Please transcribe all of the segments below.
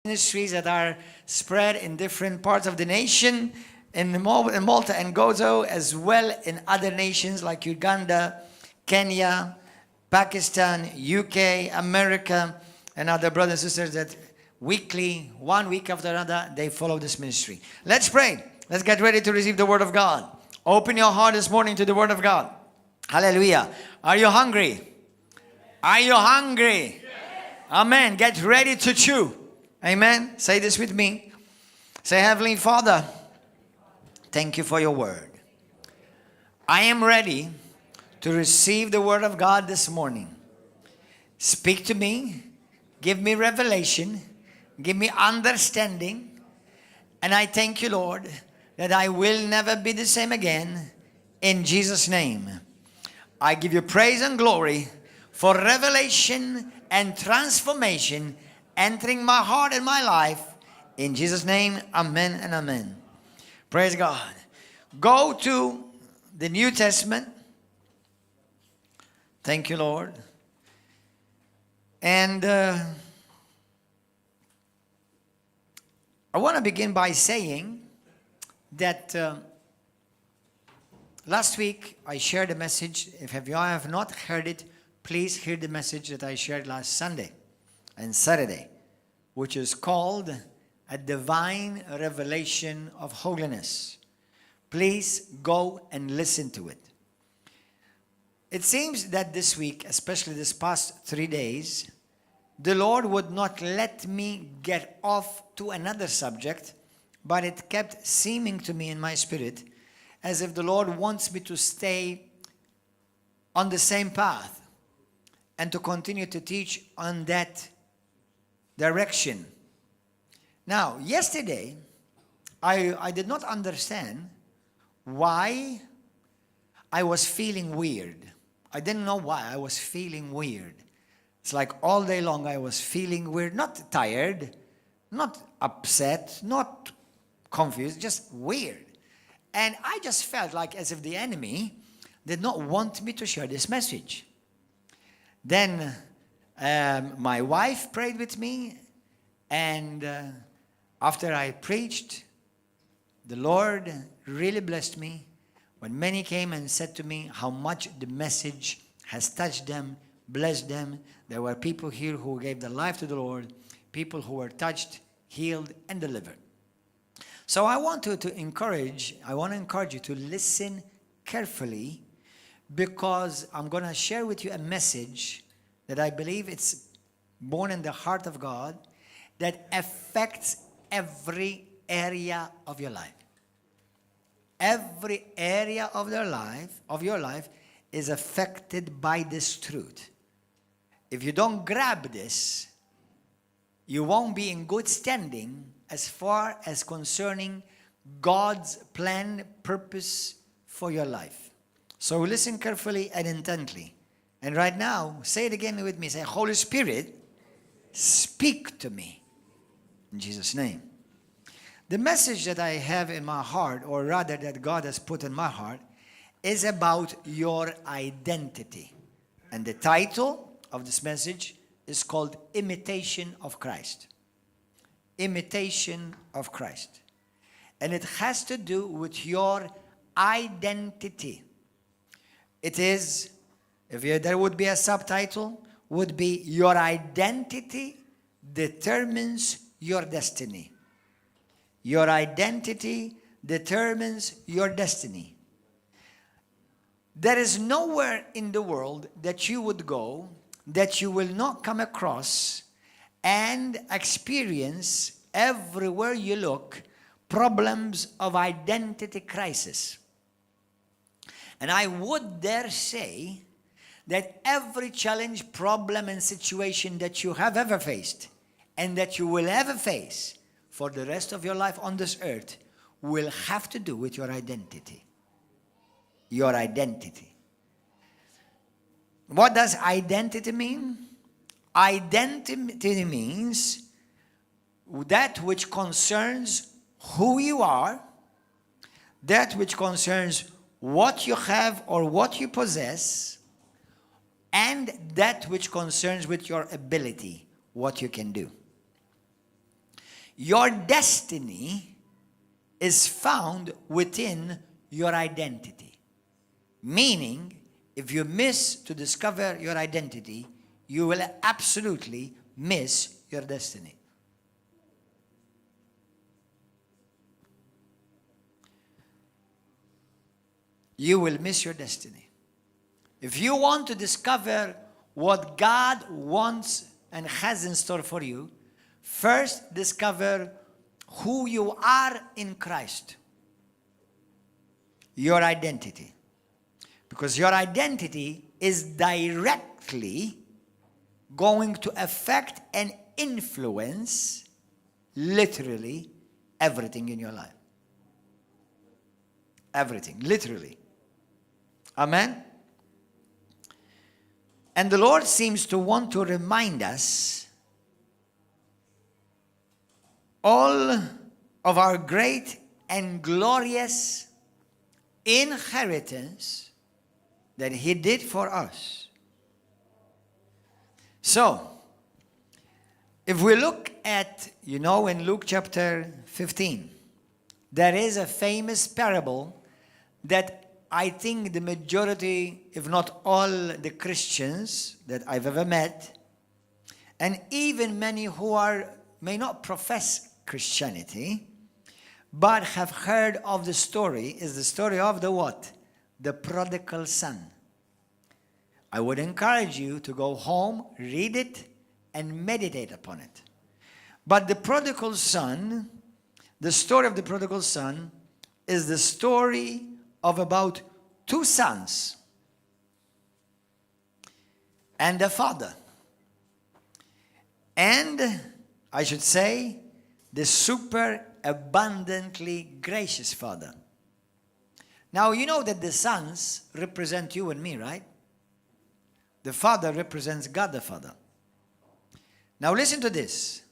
Ministries that are spread in different parts of the nation, in Malta and Gozo, as well in other nations like Uganda, Kenya, Pakistan, UK, America, and other brothers and sisters that weekly, one week after another, they follow this ministry. Let's pray. Let's get ready to receive the Word of God. Open your heart this morning to the Word of God. Hallelujah. Are you hungry? Are you hungry? Amen. Get ready to chew. Amen. Say this with me. Say, Heavenly Father, thank you for your word. I am ready to receive the word of God this morning. Speak to me, give me revelation, give me understanding, and I thank you, Lord, that I will never be the same again. In Jesus' name. I give you praise and glory for revelation and transformation entering my heart and my life. In Jesus' name, amen and amen. Praise God. Go to the New Testament. Thank you, Lord. And I want to begin by saying that last week I shared a message. If you have not heard it, please hear the message that I shared last Sunday and Saturday, which is called A Divine Revelation of Holiness. Please go and listen to it. It seems that this week, especially this past 3 days, the Lord would not let me get off to another subject, but it kept seeming to me in my spirit as if the Lord wants me to stay on the same path and to continue to teach on that direction. Now, yesterday, I did not understand why I was feeling weird. I didn't know why I was feeling weird. It's like all day long I was feeling weird, not tired, not upset, not confused, just weird. And I just felt like as if the enemy did not want me to share this message. Then my wife prayed with me, and after I preached, the Lord really blessed me when many came and said to me how much the message has touched them, blessed them. There were people here who gave their life to the Lord, people who were touched, healed, and delivered. So I want to encourage you to listen carefully because I'm going to share with you a message that I believe it's born in the heart of God that affects every area of your life. Every area of your life is affected by this truth. If you don't grab this, you won't be in good standing as far as concerning God's plan, purpose for your life. So listen carefully and intently. And right now, say it again with me. Say, Holy Spirit, speak to me. In Jesus' name. The message that I have in my heart, or rather that God has put in my heart, is about your identity. And the title of this message is called Imitation of Christ. Imitation of Christ. And it has to do with your identity. It is, if you, there would be a subtitle, would be Your Identity Determines Your Destiny. Your identity determines your destiny. There is nowhere in the world that you would go that you will not come across and experience everywhere you look problems of identity crisis. And I would dare say that every challenge, problem, and situation that you have ever faced and that you will ever face for the rest of your life on this earth will have to do with your identity. Your identity. What does identity mean? Identity means that which concerns who you are, that which concerns what you have or what you possess, and that which concerns with your ability, what you can do. Your destiny is found within your identity. Meaning, if you miss to discover your identity, you will absolutely miss your destiny. You will miss your destiny. If you want to discover what God wants and has in store for you, first discover who you are in Christ. Your identity. Because your identity is directly going to affect and influence literally everything in your life. Everything, literally. Amen? And the Lord seems to want to remind us all of our great and glorious inheritance that He did for us. So, if we look at, you know, in Luke chapter 15, there is a famous parable that I think the majority, if not all the Christians that I've ever met, and even many who are may not profess Christianity, but have heard of the story, is the story of the what? The prodigal son. I would encourage you to go home, read it, and meditate upon it. But the prodigal son, the story of the prodigal son, is the story of about two sons and a father. And I should say, the super abundantly gracious father. Now, you know that the sons represent you and me, right? The father represents God the Father. Now, listen to this,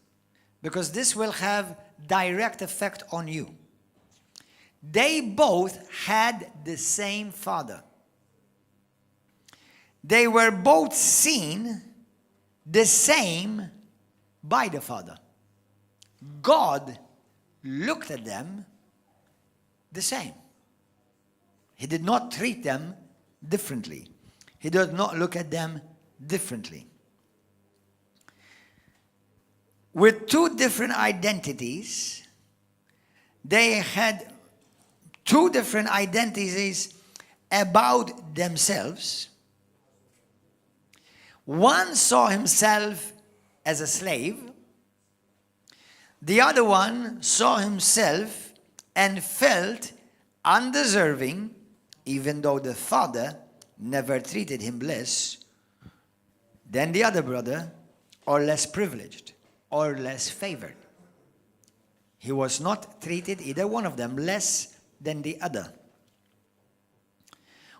because this will have direct effect on you. They both had the same father. They were both seen the same by the father. God looked at them the same. He did not treat them differently. He did not look at them differently. With two different identities, they had two different identities about themselves. One saw himself as a slave. The other one saw himself and felt undeserving, even though the father never treated him less than the other brother, or less privileged, or less favored. He was not treated, either one of them, less than the other.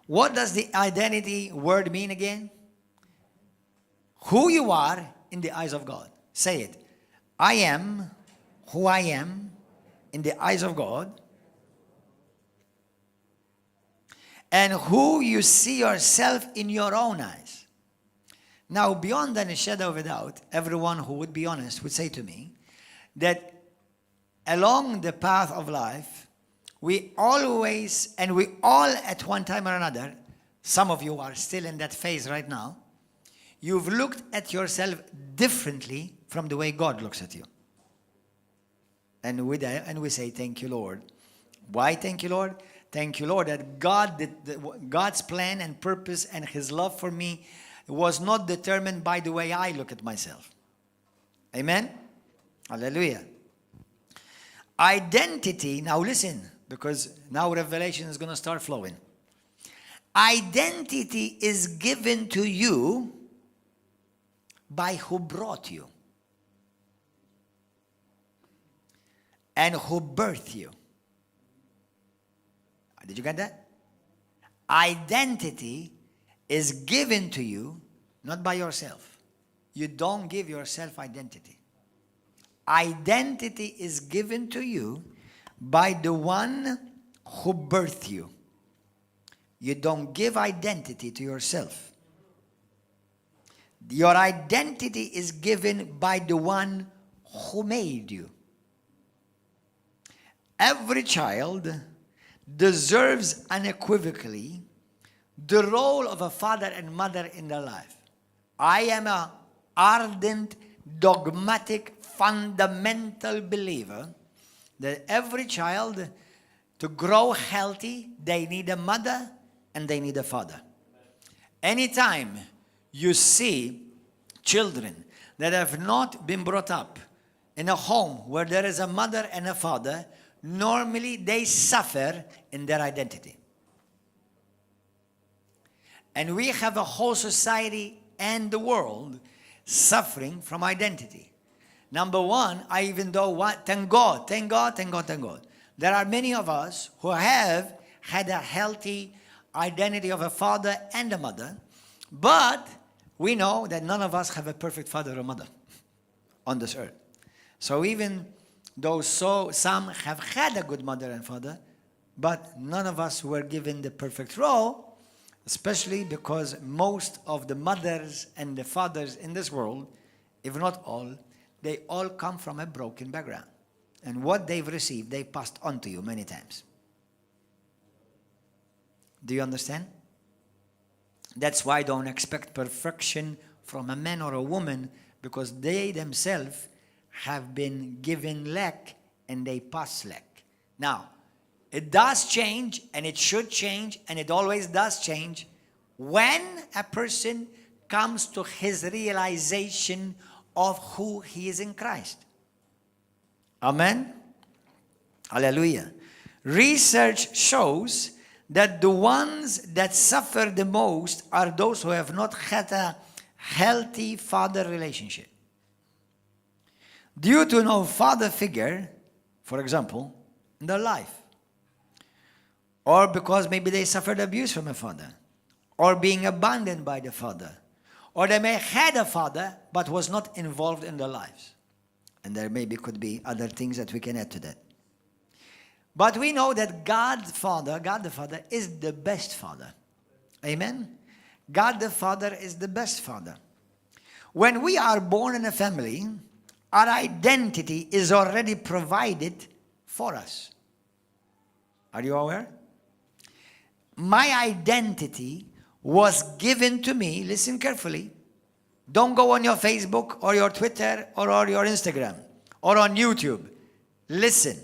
What does the identity word mean again? Who you are in the eyes of God. Say it. I am who I am in the eyes of God. And who you see yourself in your own eyes. Now, beyond any shadow of a doubt, everyone who would be honest would say to me that along the path of life, we always, and we all at one time or another, some of you are still in that phase right now, you've looked at yourself differently from the way God looks at you. And we say, thank you, Lord. Why thank you, Lord? Thank you, Lord, that God's plan and purpose and His love for me was not determined by the way I look at myself. Amen? Hallelujah. Identity, now listen, because now revelation is going to start flowing. Identity is given to you by who brought you and who birthed you. Did you get that? Identity is given to you not by yourself. You don't give yourself identity. Identity is given to you by the one who birthed you. You don't give identity to yourself. Your identity is given by the one who made you. Every child deserves unequivocally the role of a father and mother in their life. I am a ardent, dogmatic, fundamental believer that every child, to grow healthy, they need a mother and they need a father. Anytime you see children that have not been brought up in a home where there is a mother and a father, normally they suffer in their identity. And we have a whole society and the world suffering from identity. Number one, I even though what, thank God, thank God, thank God, thank God. There are many of us who have had a healthy identity of a father and a mother, but we know that none of us have a perfect father or mother on this earth. So even though some have had a good mother and father, but none of us were given the perfect role, especially because most of the mothers and the fathers in this world, if not all, they all come from a broken background. And what they've received, they passed on to you many times. Do you understand? That's why don't expect perfection from a man or a woman, because they themselves have been given lack and they pass lack. Now, it does change, and it should change, and it always does change when a person comes to his realization of who he is in Christ. Amen? Hallelujah. Research shows that the ones that suffer the most are those who have not had a healthy father relationship. Due to no father figure, for example, in their life, or because maybe they suffered abuse from a father, or being abandoned by the father, or they may had a father but was not involved in their lives. And there maybe could be other things that we can add to that. But we know that God Father, God the Father, is the best Father. Amen? God the Father is the best Father. When we are born in a family, our identity is already provided for us. Are you aware? My identity was given to me, listen carefully. Don't go on your Facebook or your Twitter or on your Instagram or on YouTube. Listen.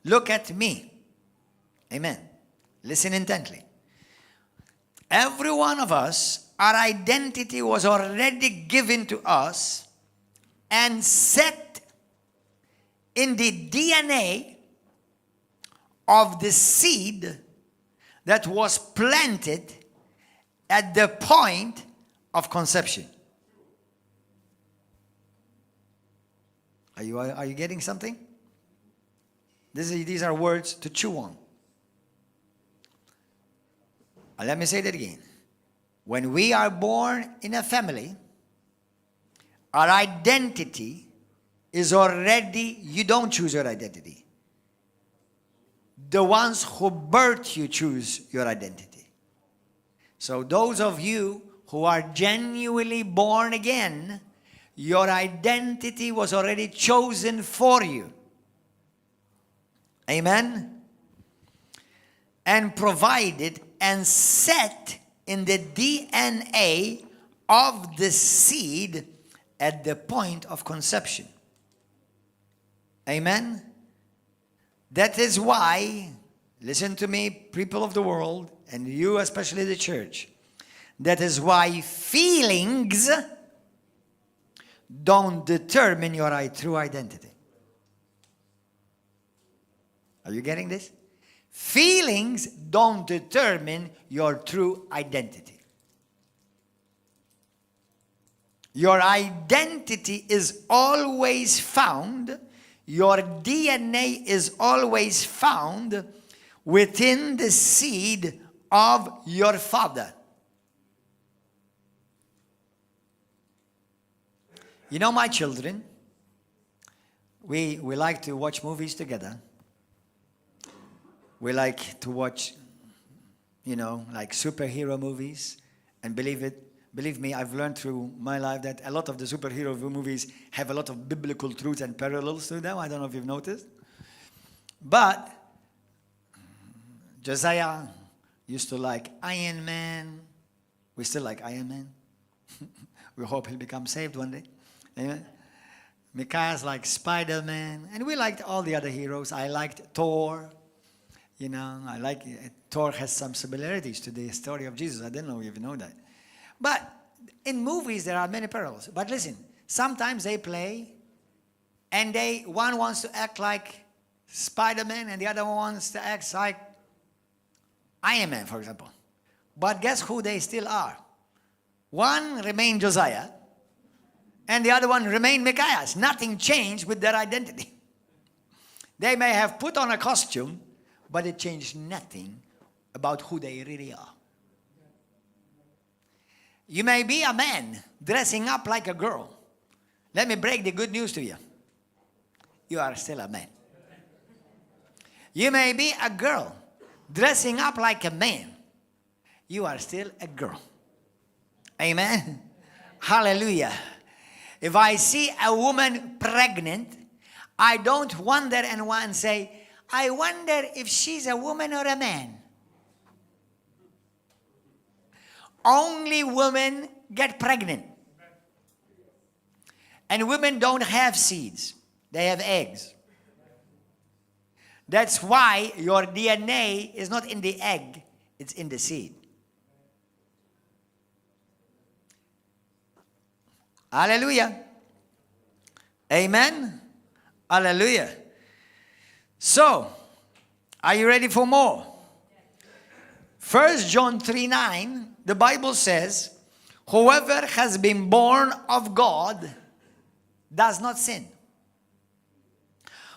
Look at me. Amen. Listen intently. Every one of us, our identity was already given to us and set in the DNA of the seed that was planted at the point of conception. Are you getting something? These are words to chew on. Let me say that again. When we are born in a family, our identity is already, you don't choose your identity. The ones who birthed you choose your identity. So those of you who are genuinely born again, your identity was already chosen for you. Amen? And provided and set in the DNA of the seed at the point of conception. Amen? That is why, listen to me, people of the world, and you especially the church, that is why feelings don't determine your true identity. Are you getting this? Feelings don't determine your true identity. Your identity is always found, your DNA is always found within the seed of your father. You know, my children, we like to watch movies together. We like to watch, superhero movies. And believe it Believe me, I've learned through my life that a lot of the superhero movies have a lot of biblical truths and parallels to them. I don't know if you've noticed. But Josiah used to like Iron Man. We still like Iron Man. We hope he'll become saved one day. Amen. Micaiah's like Spider Man. And we liked all the other heroes. I liked Thor. I like Thor has some similarities to the story of Jesus. I didn't know if you know that. But in movies there are many parallels. But listen, sometimes they play and they one wants to act like Spider-Man and the other one wants to act like Iron Man, for example. But guess who they still are? One remained Josiah, and the other one remained Micaiah. Nothing changed with their identity. They may have put on a costume, but it changed nothing about who they really are. You may be a man dressing up like a girl. Let me break the good news to you. You are still a man. You may be a girl dressing up like a man. You are still a girl. Amen. Hallelujah. If I see a woman pregnant, I don't wonder and want say, "I wonder if she's a woman or a man." Only women get pregnant. And women don't have seeds. They have eggs. That's why your DNA is not in the egg, it's in the seed. Hallelujah. Amen. Hallelujah. So, are you ready for more? 1 John 3:9, the Bible says, "Whoever has been born of God does not sin.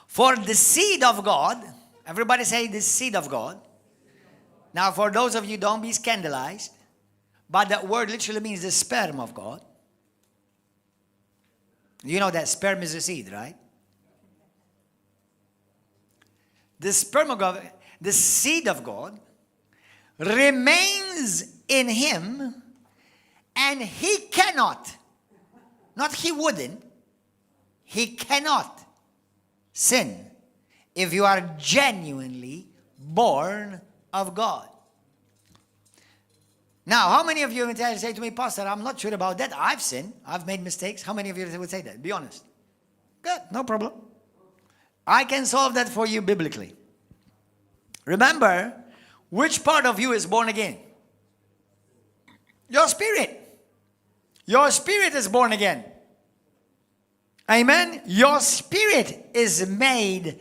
For the seed of God," everybody say the seed of God. Now, for those of you, don't be scandalized, but that word literally means the sperm of God. You know that sperm is a seed, right? The sperm of God, the seed of God, remains in him, and he cannot, not he wouldn't, he cannot sin if you are genuinely born of God. Now, how many of you would say to me, "Pastor, I'm not sure about that. I've sinned. I've made mistakes." How many of you would say that? Be honest. Good, no problem. I can solve that for you biblically. Remember, which part of you is born again? Your spirit. Your spirit is born again. Amen? Your spirit is made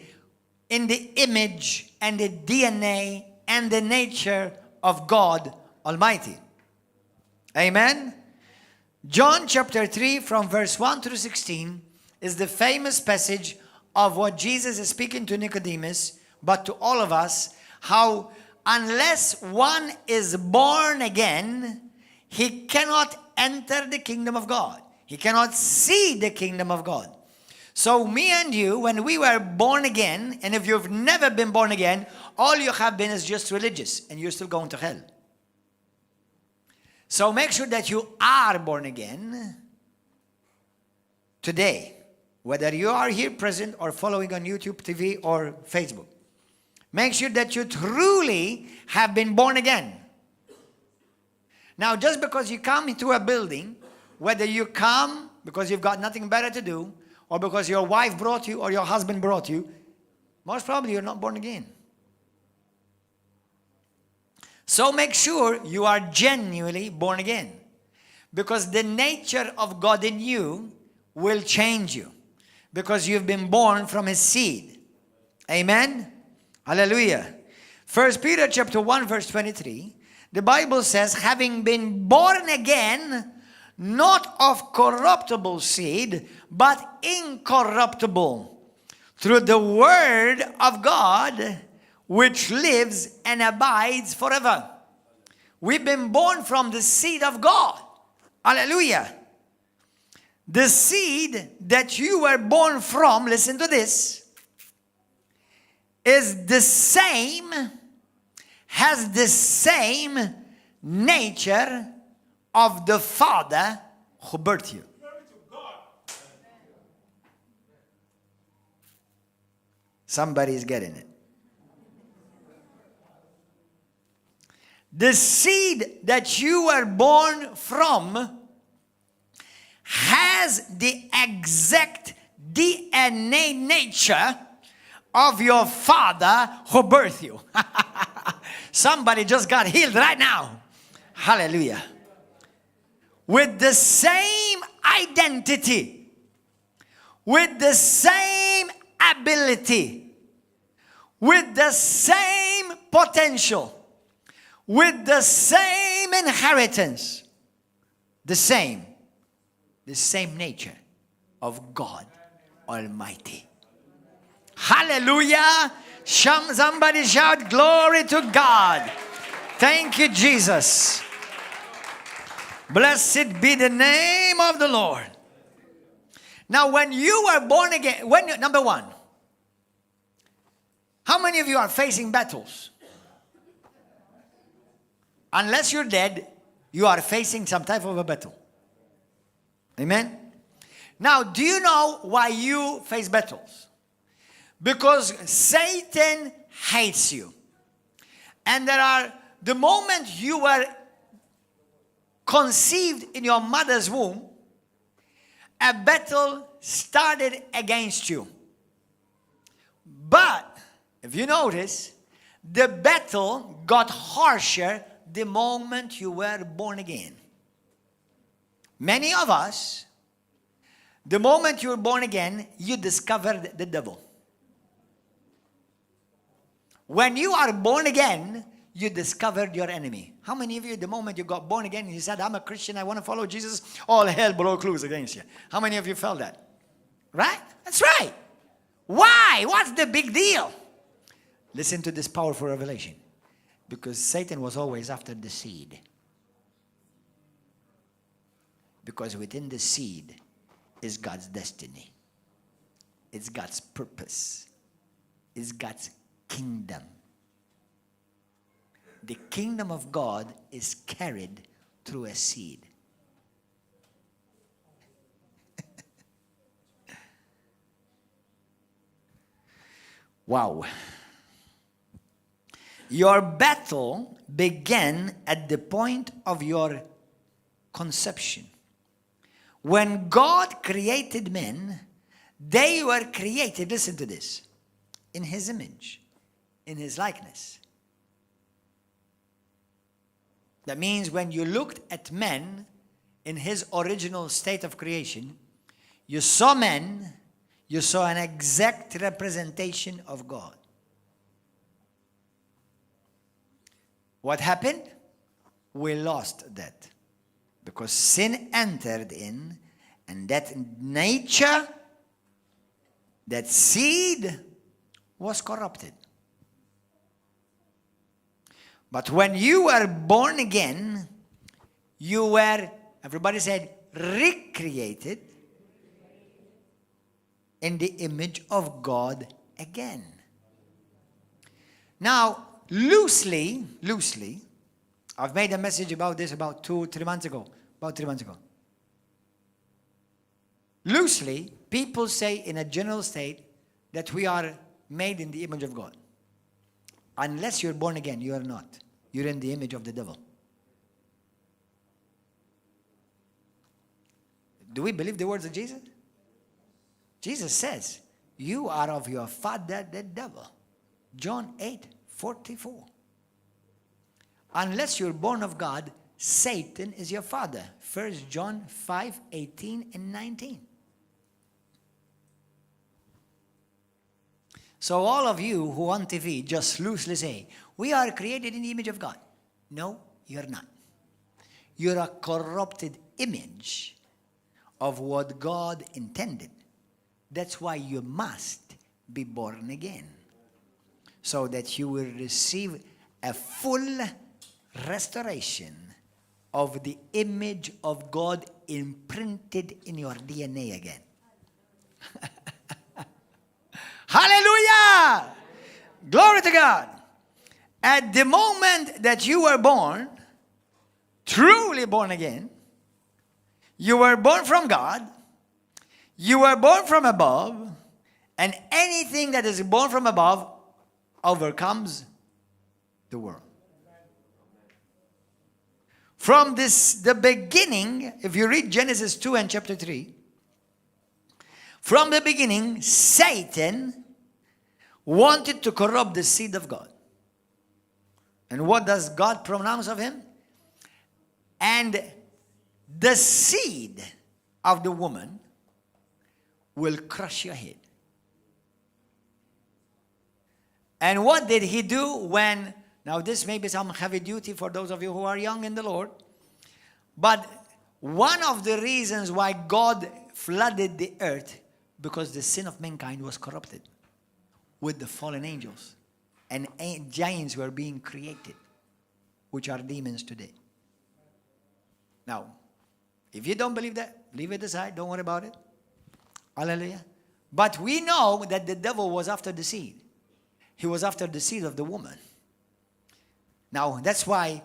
in the image and the DNA and the nature of God Almighty. Amen? John chapter 3 from verse 1 through 16 is the famous passage of what Jesus is speaking to Nicodemus, but to all of us, how unless one is born again, he cannot enter the kingdom of God. He cannot see the kingdom of God. So me and you, when we were born again, and if you've never been born again, all you have been is just religious, and you're still going to hell. So make sure that you are born again today, whether you are here present or following on YouTube TV or Facebook. Make sure that you truly have been born again. Now, just because you come into a building, whether you come because you've got nothing better to do, or because your wife brought you or your husband brought you, most probably you're not born again. So make sure you are genuinely born again, because the nature of God in you will change you, because you've been born from his seed. Amen? Hallelujah. 1 Peter chapter 1 verse 23, the Bible says, having been born again, not of corruptible seed, but incorruptible, through the word of God, which lives and abides forever. We've been born from the seed of God. Hallelujah. The seed that you were born from, listen to this, is the same, has the same nature of the Father who birthed you. Somebody is getting it. The seed that you were born from has the exact DNA nature of your father who birthed you. Somebody just got healed right now. Hallelujah. With the same identity, with the same ability, with the same potential, with the same inheritance, the same, the same nature of God Almighty. Hallelujah. Somebody shout glory to God. Thank you, Jesus. Blessed be the name of the Lord. Now, when you were born again, when you, number one, how many of you are facing battles? Unless you're dead, you are facing some type of a battle. Amen? Now, do you know why you face battles? Because Satan hates you. And there are, the moment you were conceived in your mother's womb, a battle started against you. But, if you notice, the battle got harsher the moment you were born again. Many of us, the moment you were born again, you discovered the devil. When you are born again, you discovered your enemy. How many of you, the moment you got born again, you said, I'm a Christian, I want to follow Jesus, all hell broke loose against you? How many of you felt that? Right? That's right. Why? What's the big deal? Listen to this powerful revelation. Because Satan was always after the seed. Because within the seed is God's destiny. It's God's purpose. It's God's kingdom. The kingdom of God is carried through a seed. Wow. Your battle began at the point of your conception. When God created men, they were created, listen to this, in his image, in his likeness. That means when you looked at men in his original state of creation, you saw men, you saw an exact representation of God. What happened? We lost that. Because sin entered in, and that nature, that seed, was corrupted. But when you were born again, you were, everybody said, recreated in the image of God again. Now, loosely, loosely, I've made a message about this about two, three months ago. About three months ago. Loosely, people say in a general state that we are made in the image of God. Unless you're born again, you are not. You're in the image of the devil. Do we believe the words of Jesus? Jesus says, You are of your father, the devil. John 8 44. Unless you're born of God, Satan is your father. 1 John 5 18 and 19. So, all of you who on TV just loosely say, We are created in the image of God. No, you're not. You're a corrupted image of what God intended. That's why you must be born again, so that you will receive a full restoration of the image of God imprinted in your DNA again. Hallelujah! Glory to God. At the moment that you were born, Truly born again. You were born from God. You were born from above. And anything that is born from above overcomes the world. From this, the beginning, if you read Genesis 2 and chapter 3, from the beginning, Satan wanted to corrupt the seed of God. And what does God pronounce of him? And the seed of the woman will crush your head. And what did he do when, now this may be some heavy duty for those of you who are young in the Lord, but one of the reasons why God flooded the earth, because the sin of mankind was corrupted with the fallen angels. And giants were being created, which are demons today. Now, if you don't believe that, leave it aside. Don't worry about it. Hallelujah. But we know that the devil was after the seed. He was after the seed of the woman. Now, that's why,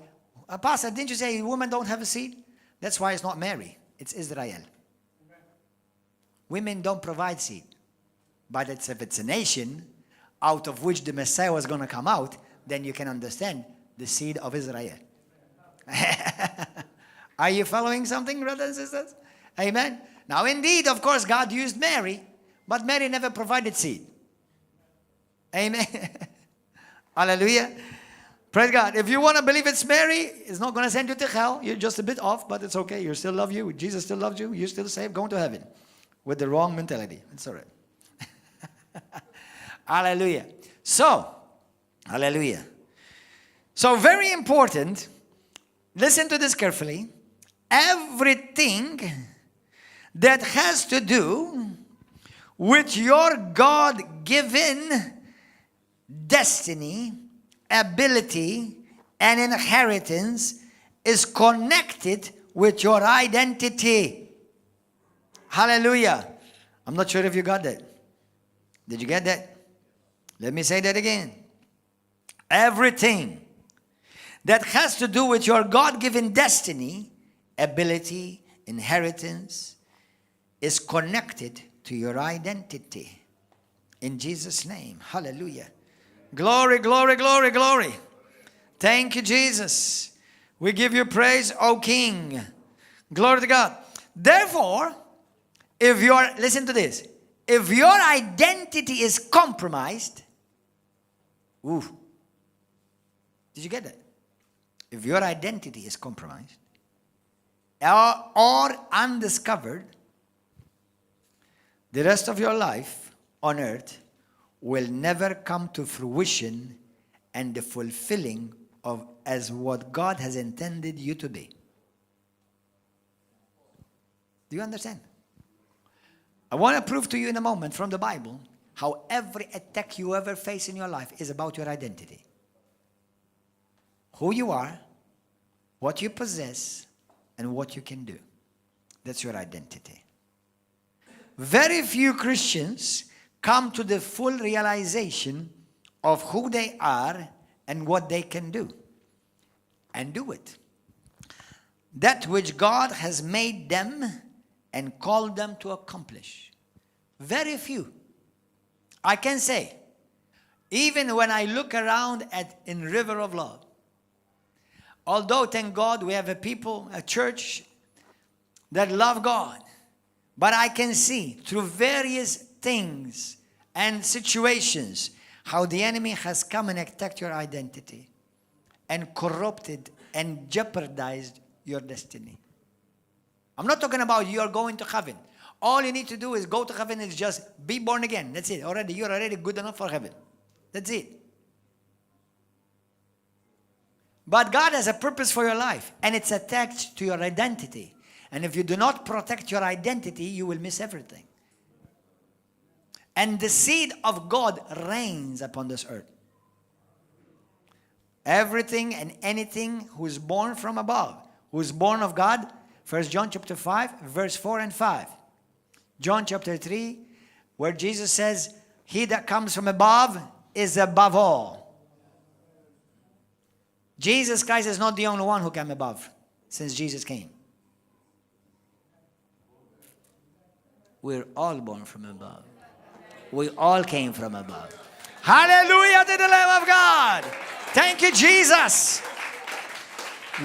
Pastor, didn't you say women don't have a seed? That's why it's not Mary, it's Israel. Women don't provide seed. But if it's a nation out of which the Messiah was going to come out, then you can understand the seed of Israel. Are you following something, brothers and sisters? Amen. Now, indeed, of course, God used Mary, but Mary never provided seed. Amen. Hallelujah. Praise God. If you want to believe it's Mary, it's not going to send you to hell. You're just a bit off, but it's okay. You still love you. Jesus still loves you. You're still saved, going to heaven with the wrong mentality. It's all right. Hallelujah. So, hallelujah. So, very important. Listen to this carefully. Everything that has to do with your God given destiny, ability, and inheritance is connected with your identity. Hallelujah. I'm not sure if you got that. Did you get that? Let me say that again. Everything that has to do with your God given destiny, ability, inheritance, is connected to your identity. In Jesus' name. Hallelujah. Glory, glory, glory, glory. Thank you, Jesus. We give you praise, O King. Glory to God. Therefore, if your listen to this, if your identity is compromised, ooh, did you get that? If your identity is compromised or undiscovered, the rest of your life on earth will never come to fruition and the fulfilling of as what God has intended you to be. Do you understand? I want to prove to you in a moment from the Bible how every attack you ever face in your life is about your identity. Who you are, what you possess, and what you can do. That's your identity. Very few Christians come to the full realization of who they are and what they can do, and do it. That which God has made them and called them to accomplish. Very few. I can say, even when I look around at in River of Love, although thank God we have a people, a church that love God, but I can see through various things and situations how the enemy has come and attacked your identity and corrupted and jeopardized your destiny. I'm not talking about you're going to heaven. All you need to do is go to heaven is just be born again. That's it. Already, you're already good enough for heaven. That's it. But God has a purpose for your life, and it's attached to your identity. And if you do not protect your identity, you will miss everything. And the seed of God reigns upon this earth. Everything and anything who is born from above, who is born of God, 1 John chapter 5, verse 4 and 5. John chapter 3, where Jesus says, He that comes from above is above all. Jesus Christ is not the only one who came above. since Jesus came? We're all born from above. We all came from above. Hallelujah to the Lamb of God. Thank you, Jesus.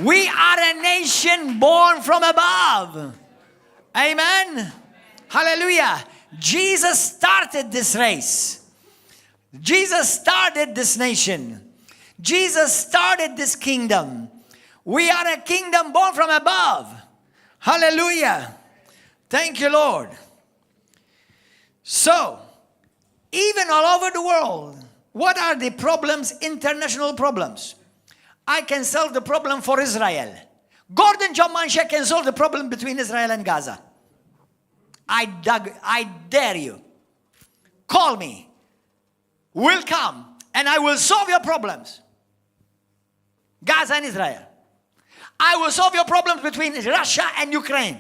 We are a nation born from above. Amen. Hallelujah. Jesus started this race. Jesus started this nation. Jesus started this kingdom. We are a kingdom born from above. Hallelujah. Thank you, Lord. So, even all over the world, what are the problems, international problems? I can solve the problem for Israel. Gordon John Manchè can solve the problem between Israel and Gaza. I, dug, I dare you. Call me. We'll come and I will solve your problems. Gaza and Israel. I will solve your problems between Russia and Ukraine.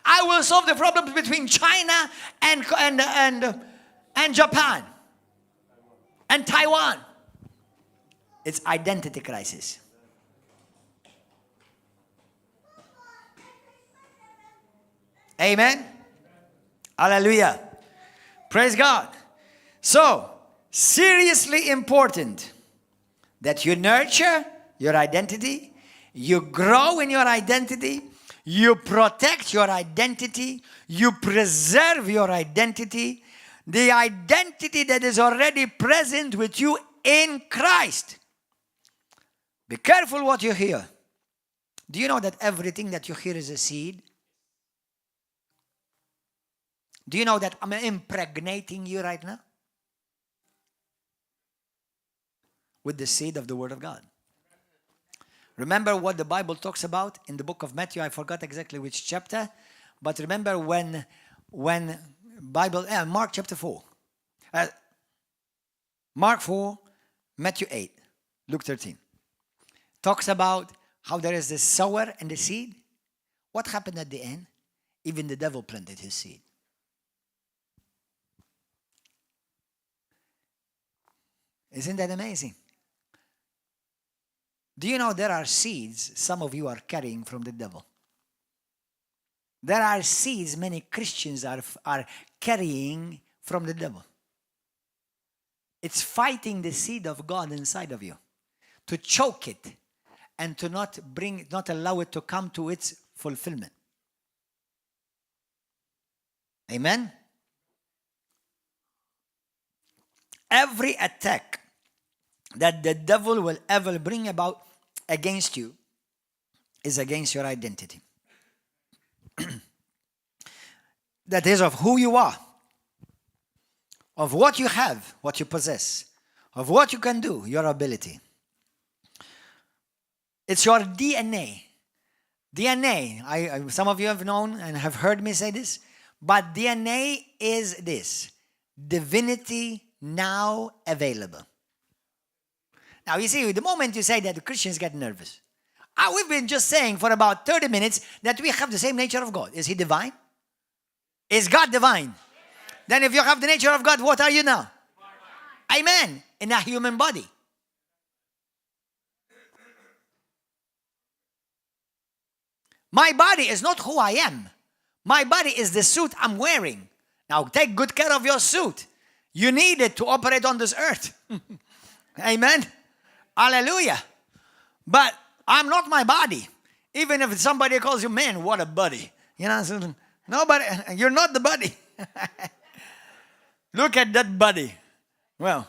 I will solve the problems between China and, and, and, and Japan and Taiwan. It's identity crisis. Amen. Hallelujah. Praise God. So, seriously important that you nurture your identity, you grow in your identity, you protect your identity, you preserve your identity, the identity that is already present with you in Christ. Be careful what you hear. Do you know that everything that you hear is a seed? Do you know that I'm impregnating you right now? With the seed of the Word of God. Remember what the Bible talks about in the book of Matthew. I forgot exactly which chapter, but remember when when Bible eh, Mark chapter 4. Uh, Mark 4, Matthew 8, Luke 13. Talks about how there is the sower and the seed. What happened at the end? Even the devil planted his seed. Isn't that amazing? Do you know there are seeds some of you are carrying from the devil? There are seeds many Christians are, are carrying from the devil. It's fighting the seed of God inside of you to choke it and to not bring, not allow it to come to its fulfillment. Amen? Every attack that the devil will ever bring about against you is against your identity. that is of who you are, of what you have, what you possess, of what you can do, your ability. It's your DNA. DNA, I, I, some of you have known and have heard me say this, but DNA is this divinity now available. Now, you see, the moment you say that, the Christians get nervous. Ah, we've been just saying for about 30 minutes that we have the same nature of God. Is He divine? Is God divine? Then, if you have the nature of God, what are you now? Amen. In a human body. My body is not who I am. My body is the suit I'm wearing. Now take good care of your suit. You need it to operate on this earth. Amen. Hallelujah. But I'm not my body. Even if somebody calls you, man, what a buddy. You know, nobody, you're not the buddy. Look at that buddy. Well,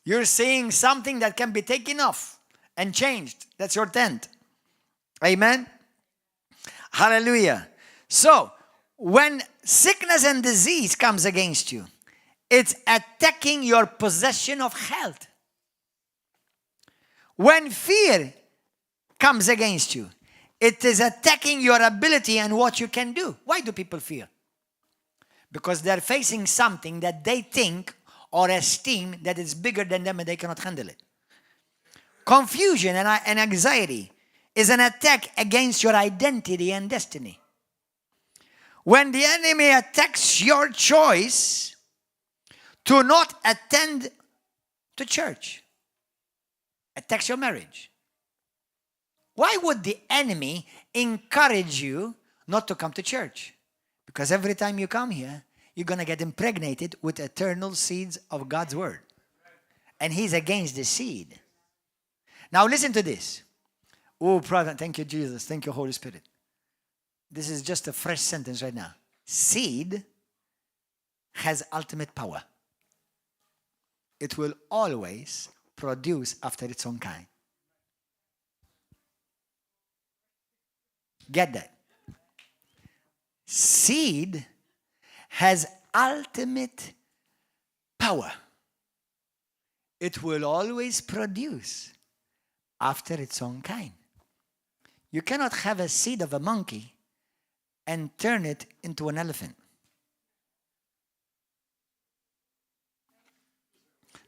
you're seeing something that can be taken off and changed. That's your tent. Amen. Hallelujah. So, when sickness and disease comes against you, it's attacking your possession of health. When fear comes against you, it is attacking your ability and what you can do. Why do people fear? Because they're facing something that they think or esteem that is bigger than them and they cannot handle it. Confusion and, and anxiety is an attack against your identity and destiny. When the enemy attacks your choice to not attend to church, attacks your marriage, Why would the enemy encourage you not to come to church? Because every time you come here, you're going to get impregnated with eternal seeds of God's word. And he's against the seed. Now listen to this. Oh, brother, thank you, Jesus. Thank you, Holy Spirit. This is just a fresh sentence right now. Seed has ultimate power. It will always produce after its own kind. Get that. Seed has ultimate power. It will always produce after its own kind. You cannot have a seed of a monkey and turn it into an elephant.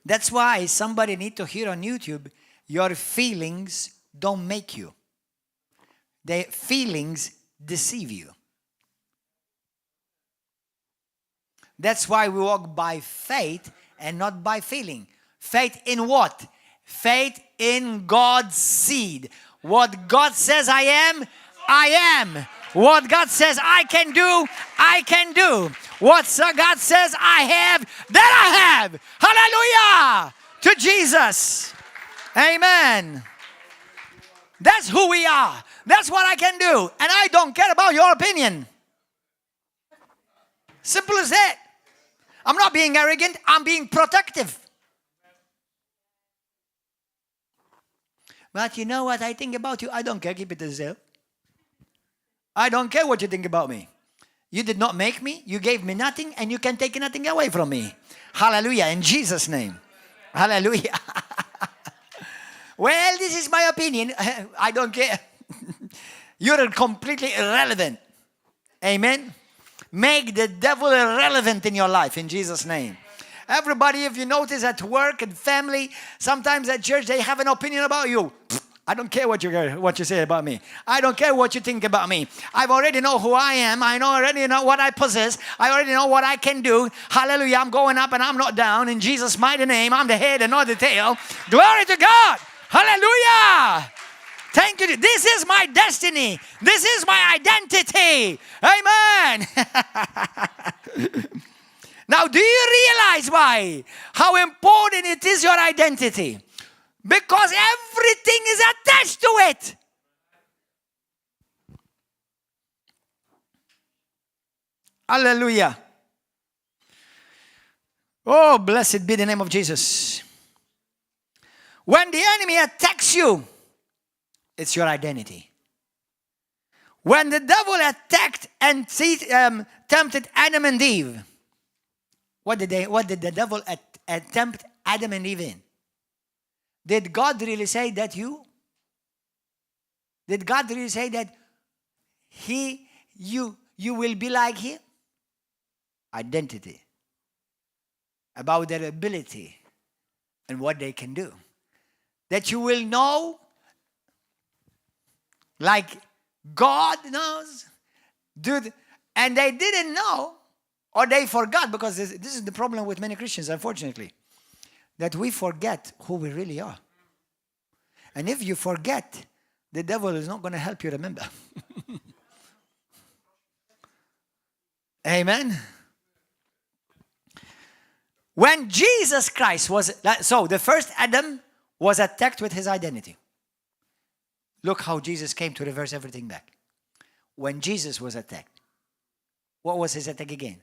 That's why somebody need to hear on YouTube, your feelings don't make you. The feelings deceive you. That's why we walk by faith and not by feeling. Faith in what? Faith in God's seed. What God says I am, I am. What God says I can do, I can do. What God says I have, that I have. Hallelujah to Jesus. Amen. That's who we are. That's what I can do. And I don't care about your opinion. Simple as that. I'm not being arrogant, I'm being protective. But you know what I think about you? I don't care. Keep it to yourself. I don't care what you think about me. You did not make me. You gave me nothing, and you can take nothing away from me. Hallelujah. In Jesus' name. Hallelujah. well, this is my opinion. I don't care. You're completely irrelevant. Amen. Make the devil irrelevant in your life in Jesus' name. Everybody, if you notice at work and family, sometimes at church, they have an opinion about you. I don't care what you, what you say about me. I don't care what you think about me. I already know who I am. I know already know what I possess. I already know what I can do. Hallelujah. I'm going up and I'm not down. In Jesus' mighty name, I'm the head and not the tail. Glory to God. Hallelujah. Thank you. This is my destiny. This is my identity. Amen. now, do you realize why? How important it is your identity? Because everything is attached to it. Hallelujah. Oh, blessed be the name of Jesus. When the enemy attacks you, it's your identity. When the devil attacked and tempted Adam and Eve, what did, they, what did the devil at, attempt Adam and Eve in? Did God really say that you? Did God really say that he, you, you will be like him? Identity. About their ability and what they can do. That you will know like God knows. Dude, and they didn't know or they forgot because this, this is the problem with many Christians, unfortunately, that we forget who we really are. And if you forget, the devil is not going to help you remember. Amen. When Jesus Christ was, so the first Adam was attacked with his identity. Look how Jesus came to reverse everything back. When Jesus was attacked, what was his attack again?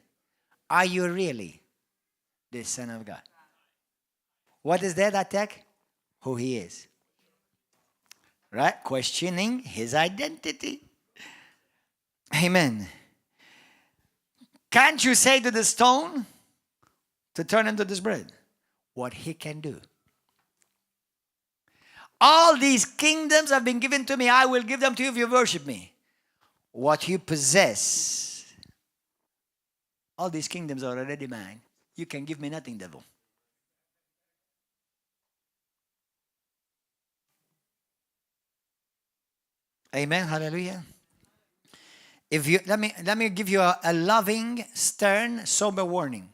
Are you really the Son of God? What is that attack? Who he is. Right? Questioning his identity. Amen. Can't you say to the stone to turn into this bread? What he can do. All these kingdoms have been given to me. I will give them to you if you worship me. What you possess, all these kingdoms are already mine. You can give me nothing, devil. Amen. Hallelujah. If you let me let me give you a, a loving, stern, sober warning.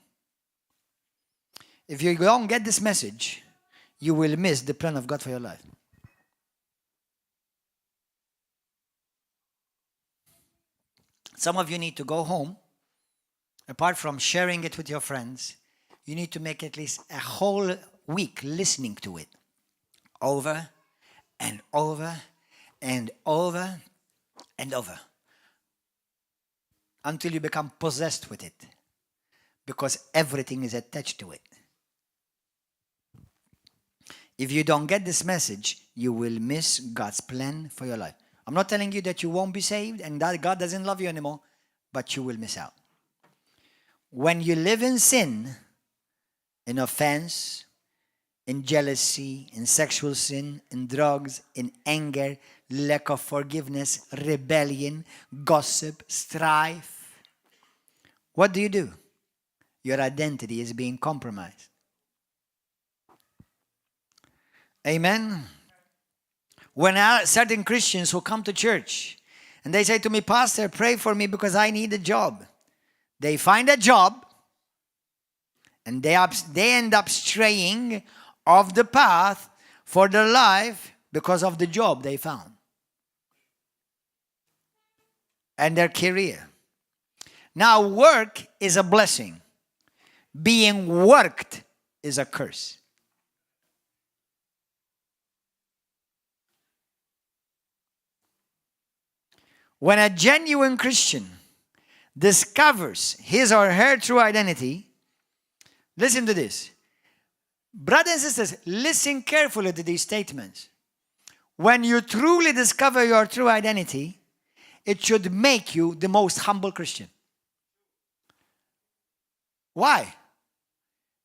If you don't get this message, you will miss the plan of God for your life. Some of you need to go home. Apart from sharing it with your friends, you need to make at least a whole week listening to it over and over and over and over until you become possessed with it because everything is attached to it. If you don't get this message, you will miss God's plan for your life. I'm not telling you that you won't be saved and that God doesn't love you anymore, but you will miss out. When you live in sin, in offense, in jealousy, in sexual sin, in drugs, in anger, lack of forgiveness, rebellion, gossip, strife, what do you do? Your identity is being compromised. Amen. When certain Christians who come to church and they say to me, Pastor, pray for me because I need a job. They find a job and they, up, they end up straying off the path for their life because of the job they found and their career. Now, work is a blessing. Being worked is a curse. When a genuine Christian discovers his or her true identity, listen to this. Brothers and sisters, listen carefully to these statements. When you truly discover your true identity, it should make you the most humble Christian. Why?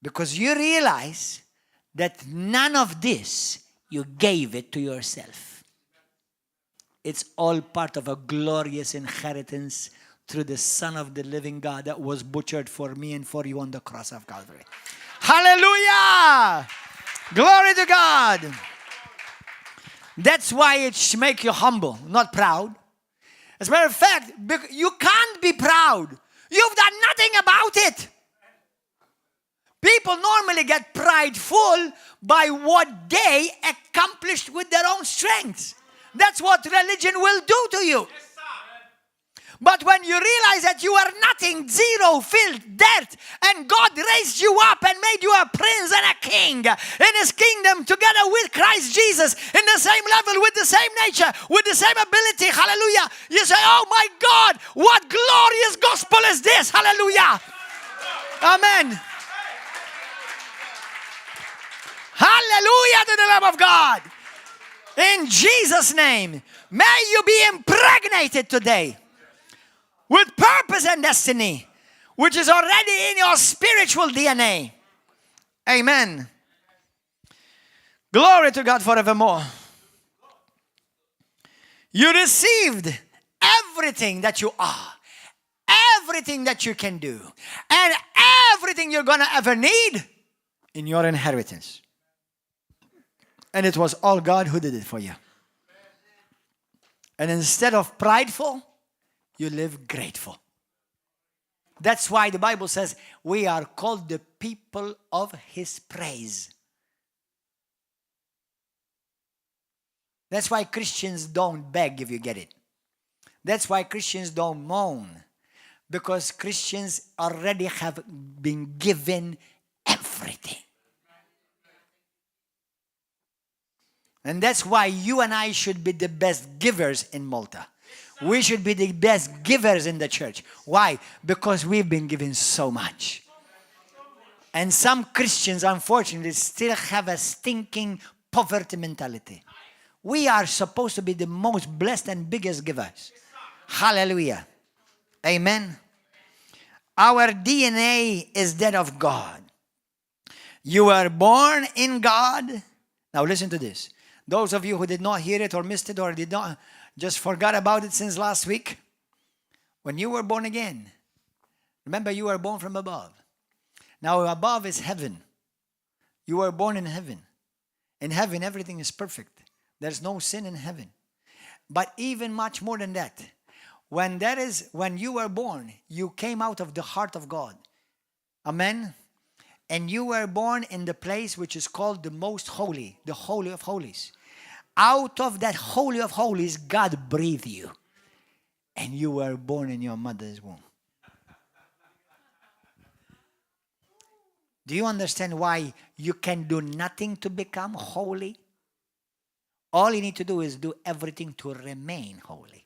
Because you realize that none of this you gave it to yourself. It's all part of a glorious inheritance through the Son of the living God that was butchered for me and for you on the cross of Calvary. Hallelujah! Glory to God! That's why it should make you humble, not proud. As a matter of fact, you can't be proud. You've done nothing about it. People normally get prideful by what they accomplished with their own strengths. That's what religion will do to you. But when you realize that you are nothing, zero, filled, dirt, and God raised you up and made you a prince and a king in his kingdom together with Christ Jesus in the same level, with the same nature, with the same ability, hallelujah. You say, oh my God, what glorious gospel is this, hallelujah. Amen. Hallelujah to the Lamb of God. In Jesus' name, may you be impregnated today with purpose and destiny, which is already in your spiritual DNA. Amen. Glory to God forevermore. You received everything that you are, everything that you can do, and everything you're going to ever need in your inheritance. And it was all God who did it for you. And instead of prideful, you live grateful. That's why the Bible says we are called the people of his praise. That's why Christians don't beg if you get it. That's why Christians don't moan. Because Christians already have been given everything. And that's why you and I should be the best givers in Malta. We should be the best givers in the church. Why? Because we've been given so much. And some Christians, unfortunately, still have a stinking poverty mentality. We are supposed to be the most blessed and biggest givers. Hallelujah. Amen. Our DNA is that of God. You were born in God. Now listen to this. Those of you who did not hear it or missed it or did not just forgot about it since last week, when you were born again, remember you were born from above. Now above is heaven. You were born in heaven. In heaven, everything is perfect. There's no sin in heaven. But even much more than that, when that is when you were born, you came out of the heart of God. Amen. And you were born in the place which is called the most holy, the holy of holies. Out of that holy of holies, God breathed you. And you were born in your mother's womb. Do you understand why you can do nothing to become holy? All you need to do is do everything to remain holy.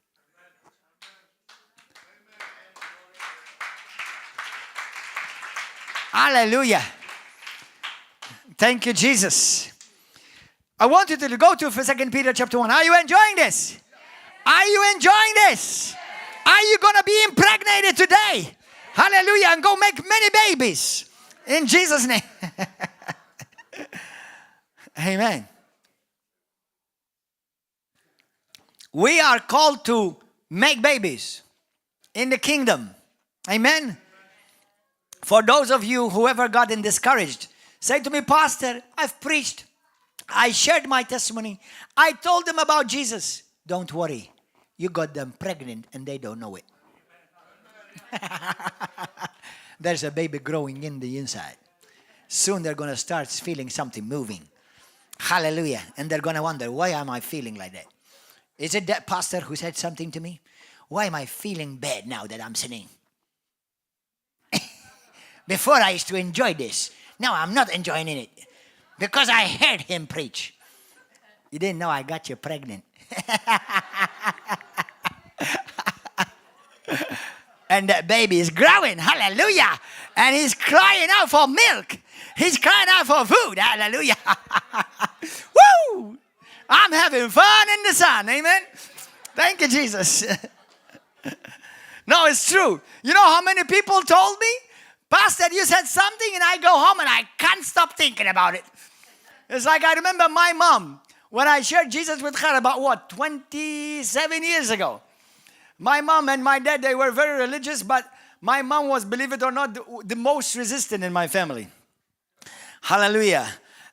Hallelujah. Thank you, Jesus. I want you to go to 2 Peter chapter 1. Are you enjoying this? Are you enjoying this? Are you going to be impregnated today? Hallelujah. And go make many babies. In Jesus' name. Amen. We are called to make babies in the kingdom. Amen. For those of you who ever gotten discouraged, say to me, Pastor, I've preached. I shared my testimony. I told them about Jesus. Don't worry. You got them pregnant and they don't know it. There's a baby growing in the inside. Soon they're going to start feeling something moving. Hallelujah. And they're going to wonder, why am I feeling like that? Is it that pastor who said something to me? Why am I feeling bad now that I'm sinning? Before I used to enjoy this. Now I'm not enjoying it because I heard him preach. You didn't know I got you pregnant. and that baby is growing. Hallelujah. And he's crying out for milk. He's crying out for food. Hallelujah. Woo! I'm having fun in the sun. Amen. Thank you, Jesus. no, it's true. You know how many people told me? Pastor, you said something, and I go home and I can't stop thinking about it. It's like I remember my mom when I shared Jesus with her about what, 27 years ago. My mom and my dad, they were very religious, but my mom was, believe it or not, the, the most resistant in my family. Hallelujah.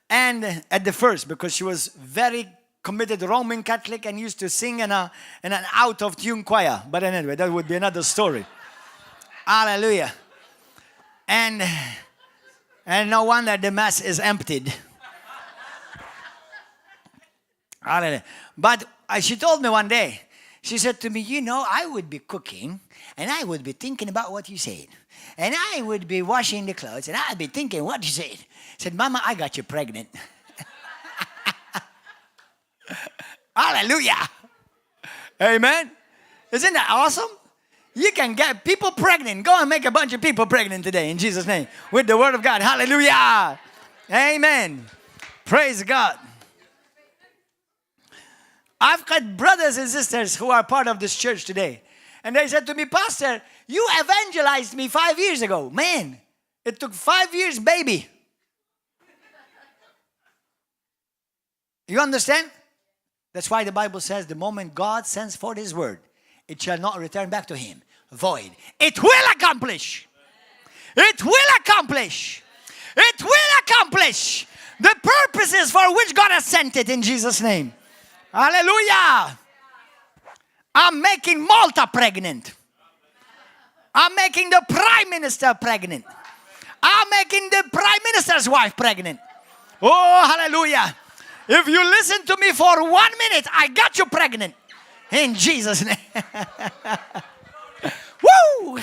And at the first, because she was very committed Roman Catholic and used to sing in, a, in an out of tune choir. But anyway, that would be another story. Hallelujah. And, and no wonder the mass is emptied. Hallelujah. But uh, she told me one day, she said to me, You know, I would be cooking and I would be thinking about what you said. And I would be washing the clothes and I'd be thinking what you said. I said, Mama, I got you pregnant. Hallelujah. Amen. Isn't that awesome? You can get people pregnant. Go and make a bunch of people pregnant today in Jesus' name with the word of God. Hallelujah. Amen. Praise God. I've got brothers and sisters who are part of this church today. And they said to me, Pastor, you evangelized me five years ago. Man, it took five years, baby. You understand? That's why the Bible says the moment God sends forth his word, it shall not return back to him void. It will accomplish. It will accomplish. It will accomplish the purposes for which God has sent it in Jesus' name. Hallelujah. I'm making Malta pregnant. I'm making the prime minister pregnant. I'm making the prime minister's wife pregnant. Oh, hallelujah. If you listen to me for one minute, I got you pregnant. In Jesus' name. Woo!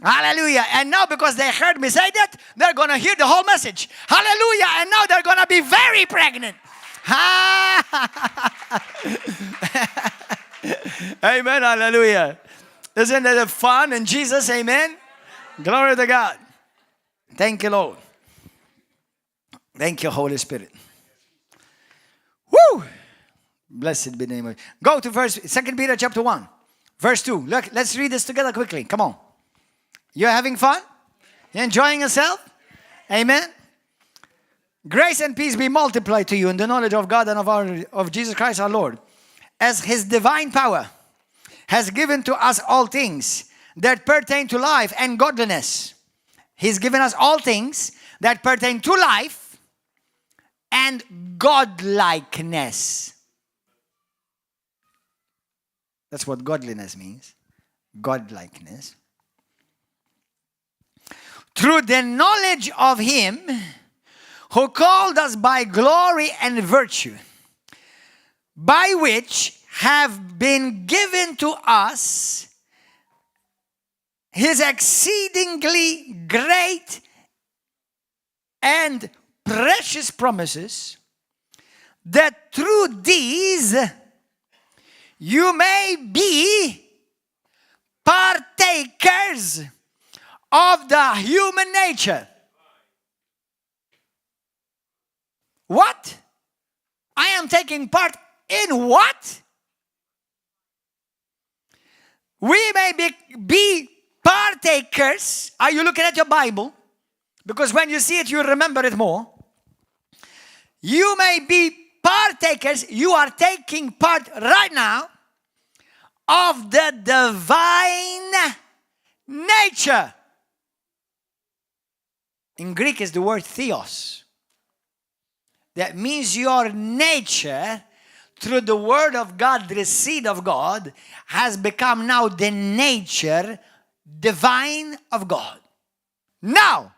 Hallelujah. And now, because they heard me say that, they're going to hear the whole message. Hallelujah. And now they're going to be very pregnant. amen. Hallelujah. Isn't that fun in Jesus? Amen. Glory to God. Thank you, Lord. Thank you, Holy Spirit. Woo! Blessed be the name of Go to verse 2 Peter chapter 1, verse 2. Look, let's read this together quickly. Come on. You're having fun? You enjoying yourself? Amen. Grace and peace be multiplied to you in the knowledge of God and of, our, of Jesus Christ our Lord, as his divine power has given to us all things that pertain to life and godliness. He's given us all things that pertain to life and godlikeness. That's what godliness means. Godlikeness. Through the knowledge of Him who called us by glory and virtue. By which have been given to us his exceedingly great and precious promises, that through these you may be partakers of the human nature. What? I am taking part in what? We may be, be partakers. Are you looking at your Bible? Because when you see it, you remember it more. You may be partakers. You are taking part right now of the divine nature. In Greek is the word theos. That means your nature through the word of God, the seed of God, has become now the nature divine of God. Now,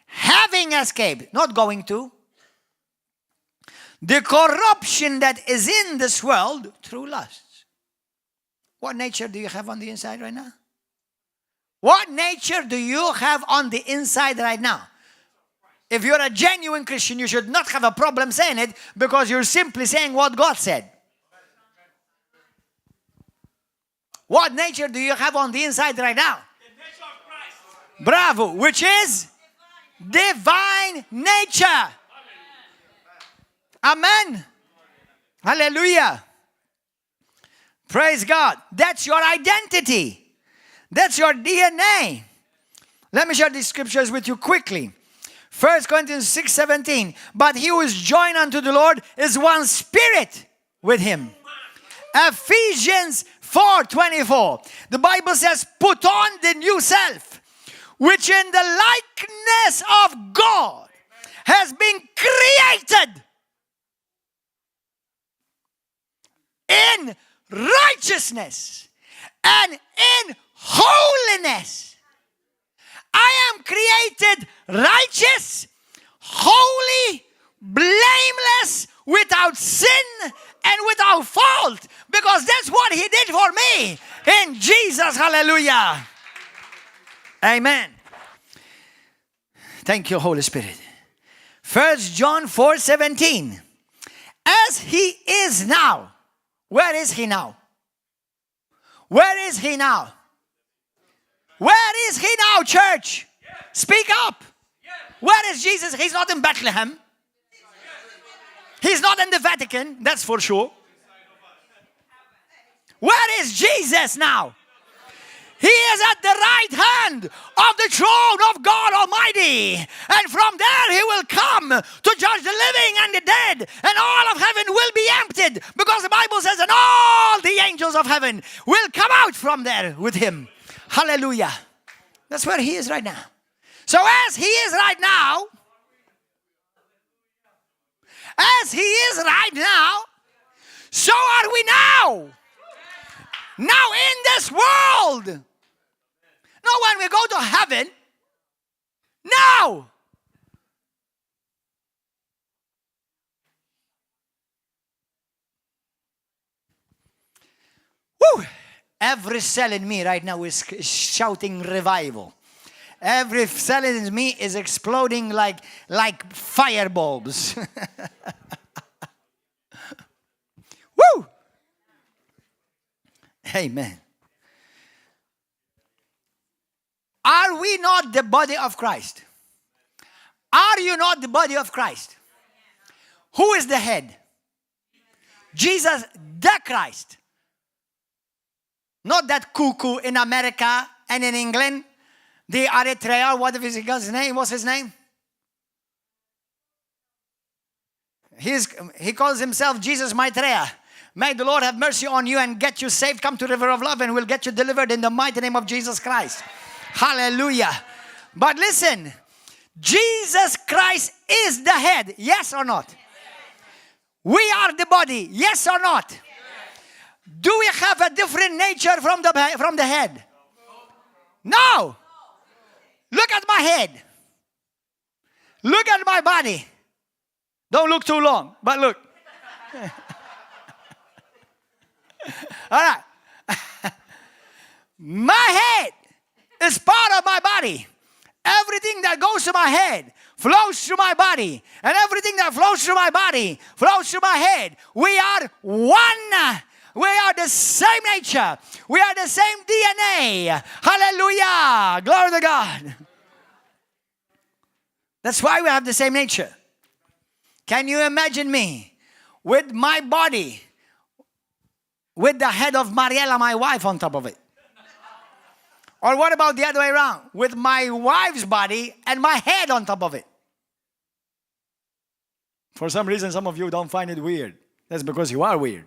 having escaped, not going to, the corruption that is in this world through lusts. What nature do you have on the inside right now? What nature do you have on the inside right now? If you're a genuine Christian, you should not have a problem saying it because you're simply saying what God said. What nature do you have on the inside right now? The nature of Christ. Bravo, which is divine nature. Amen. Hallelujah. Praise God. That's your identity. That's your DNA. Let me share these scriptures with you quickly. 1 Corinthians 6 17. But he who is joined unto the Lord is one spirit with him. Ephesians 4 24. The Bible says, Put on the new self, which in the likeness of God has been created in righteousness and in holiness. I am created righteous, holy, blameless, without sin and without fault because that's what he did for me in Jesus. Hallelujah. Amen. Thank you, Holy Spirit. First John 4 17. As he is now, where is he now? Where is he now? Where is he now, church? Speak up. Where is Jesus? He's not in Bethlehem. He's not in the Vatican, that's for sure. Where is Jesus now? He is at the right hand of the throne of God Almighty. And from there he will come to judge the living and the dead. And all of heaven will be emptied because the Bible says, and all the angels of heaven will come out from there with him. Hallelujah. That's where he is right now. So as he is right now, as he is right now, so are we now. Now in this world. Not when we go to heaven. Now. Woo! Every cell in me right now is shouting revival. Every cell in me is exploding like, like firebulbs. Woo! Amen. Are we not the body of Christ? Are you not the body of Christ? Who is the head? Jesus the Christ. Not that cuckoo in America and in England, the Eritrea, what is his name? What's his name? He's, he calls himself Jesus Maitreya. May the Lord have mercy on you and get you saved. Come to River of Love and we'll get you delivered in the mighty name of Jesus Christ. Hallelujah. But listen, Jesus Christ is the head. Yes or not? We are the body. Yes or not? Do we have a different nature from the, from the head? No. Look at my head. Look at my body. Don't look too long, but look. All right. My head is part of my body. Everything that goes to my head flows through my body. And everything that flows through my body flows through my head. We are one. We are the same nature. We are the same DNA. Hallelujah. Glory to God. That's why we have the same nature. Can you imagine me with my body, with the head of Mariella, my wife, on top of it? Or what about the other way around? With my wife's body and my head on top of it. For some reason, some of you don't find it weird. That's because you are weird.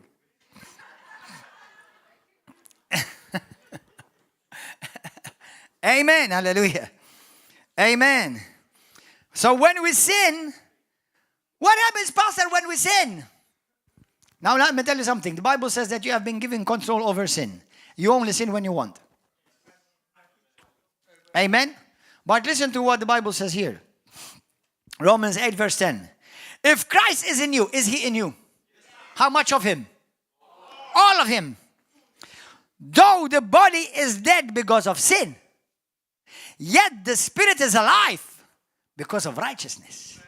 Amen. Hallelujah. Amen. So when we sin, what happens, Pastor, when we sin? Now let me tell you something. The Bible says that you have been given control over sin. You only sin when you want. Amen. But listen to what the Bible says here. Romans 8, verse 10. If Christ is in you, is he in you? How much of him? All of him. Though the body is dead because of sin, yet the spirit is alive because of righteousness.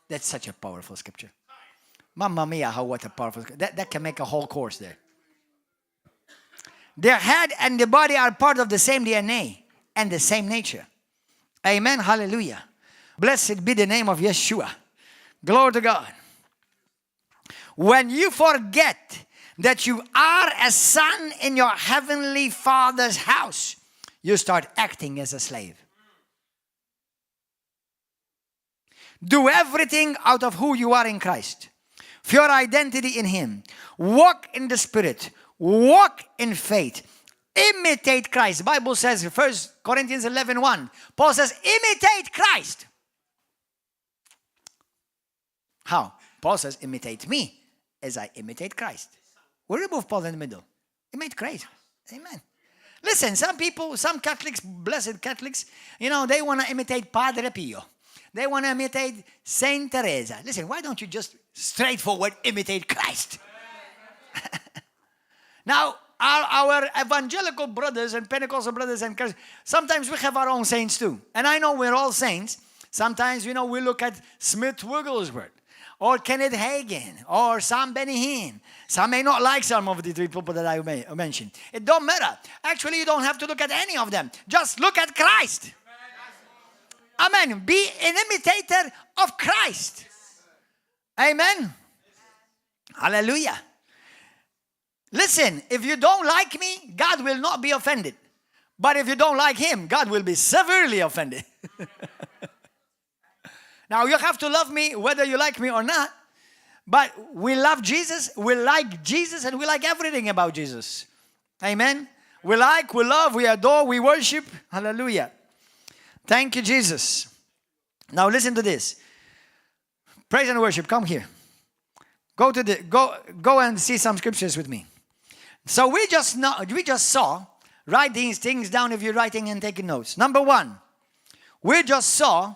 That's such a powerful scripture. Mamma mia, how what a powerful that can make a whole course there. The head and the body are part of the same DNA and the same nature. Amen. Hallelujah. Blessed be the name of Yeshua. Glory to God. When you forget that you are a son in your heavenly Father's house, you start acting as a slave. Do everything out of who you are in Christ. For your identity in Him. Walk in the Spirit. Walk in faith. Imitate Christ. The Bible says, 1 Corinthians 11:1. Paul says, imitate Christ. How? Paul says, imitate me as I imitate Christ. We remove Paul in the middle. Imitate Christ. Amen. Listen, some people, some Catholics, blessed Catholics, they want to imitate Padre Pio. They want to imitate Saint Teresa. Listen, why don't you just straightforward imitate Christ? Now, our evangelical brothers and Pentecostal brothers and cousins, sometimes we have our own saints too. And I know we're all saints. Sometimes, we look at Smith Wigglesworth or Kenneth Hagin or Sam Benny Hinn. Some may not like some of the three people that I mentioned. It don't matter. Actually, you don't have to look at any of them. Just look at Christ. Amen. Be an imitator of Christ. Amen. Hallelujah. Listen, if you don't like me, God will not be offended. But if you don't like him, God will be severely offended. Now, you have to love me whether you like me or not. But we love Jesus, we like Jesus, and we like everything about Jesus. Amen. We like, we love, we adore, we worship. Hallelujah. Thank you, Jesus. Now listen to this. Praise and worship. Come here. Go to the go and see some scriptures with me. So we just know, we just saw, write these things down if you're writing and taking notes. Number one, we just saw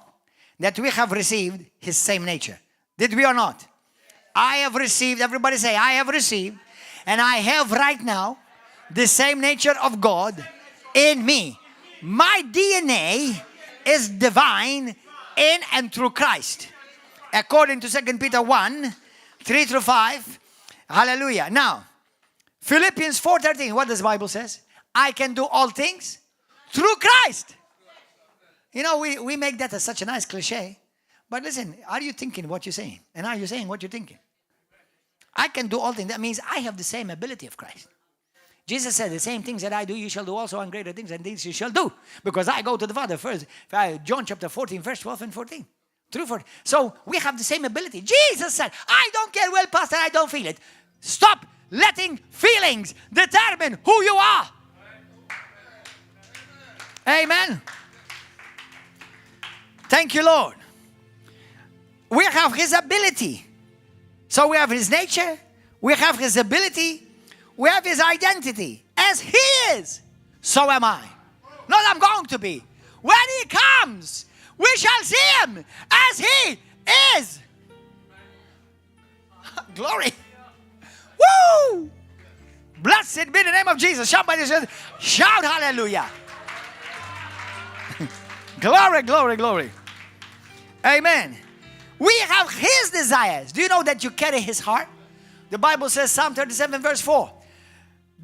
that we have received his same nature. Did we or not? I have received, everybody say, I have received, and I have right now the same nature of God in me. My DNA is divine in and through Christ. According to 2 Peter 1, 3 through 5. Hallelujah. Now, Philippians 4:13, what does the Bible says? I can do all things through Christ. We make that as such a nice cliche. But listen, are you thinking what you're saying? And are you saying what you're thinking? I can do all things. That means I have the same ability of Christ. Jesus said, the same things that I do, you shall do also, and greater things than these you shall do. Because I go to the Father first. John chapter 14, verse 12 and 14. Through 14. So we have the same ability. Jesus said, I don't care, well, Pastor, I don't feel it. Stop letting feelings determine who you are. Amen. Thank you, Lord. We have his ability. So we have his nature, we have his ability, we have his identity. As he is, so am I. Not I'm going to be. When he comes, we shall see him as he is. Glory. Woo! Blessed be the name of Jesus. Somebody said, shout hallelujah. Glory, glory, glory. Amen. We have his desires. Do you know that you carry his heart? The Bible says, Psalm 37, verse 4: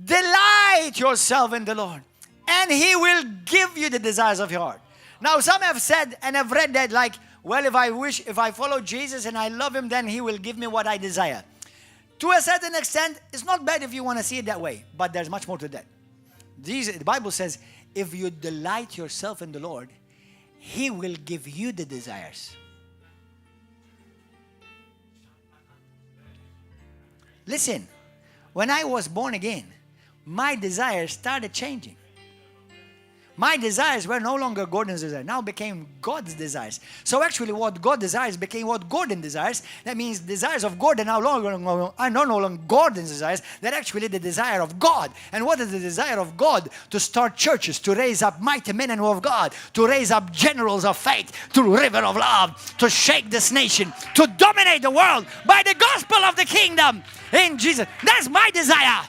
"Delight yourself in the Lord, and he will give you the desires of your heart." Now, some have said and have read that like, well, if I wish, if I follow Jesus and I love him, then he will give me what I desire. To a certain extent, it's not bad if you want to see it that way, but there's much more to that. Jesus, the Bible says, if you delight yourself in the Lord, he will give you the desires. Listen, when I was born again, my desires started changing. My desires were no longer Gordon's desire, now became God's desires. So actually what God desires became what Gordon desires. That means desires of Gordon are no longer Gordon's desires. They're actually the desire of God. And what is the desire of God? To start churches, to raise up mighty men and women of God, to raise up generals of faith, to river of love, to shake this nation, to dominate the world by the gospel of the kingdom in Jesus. That's my desire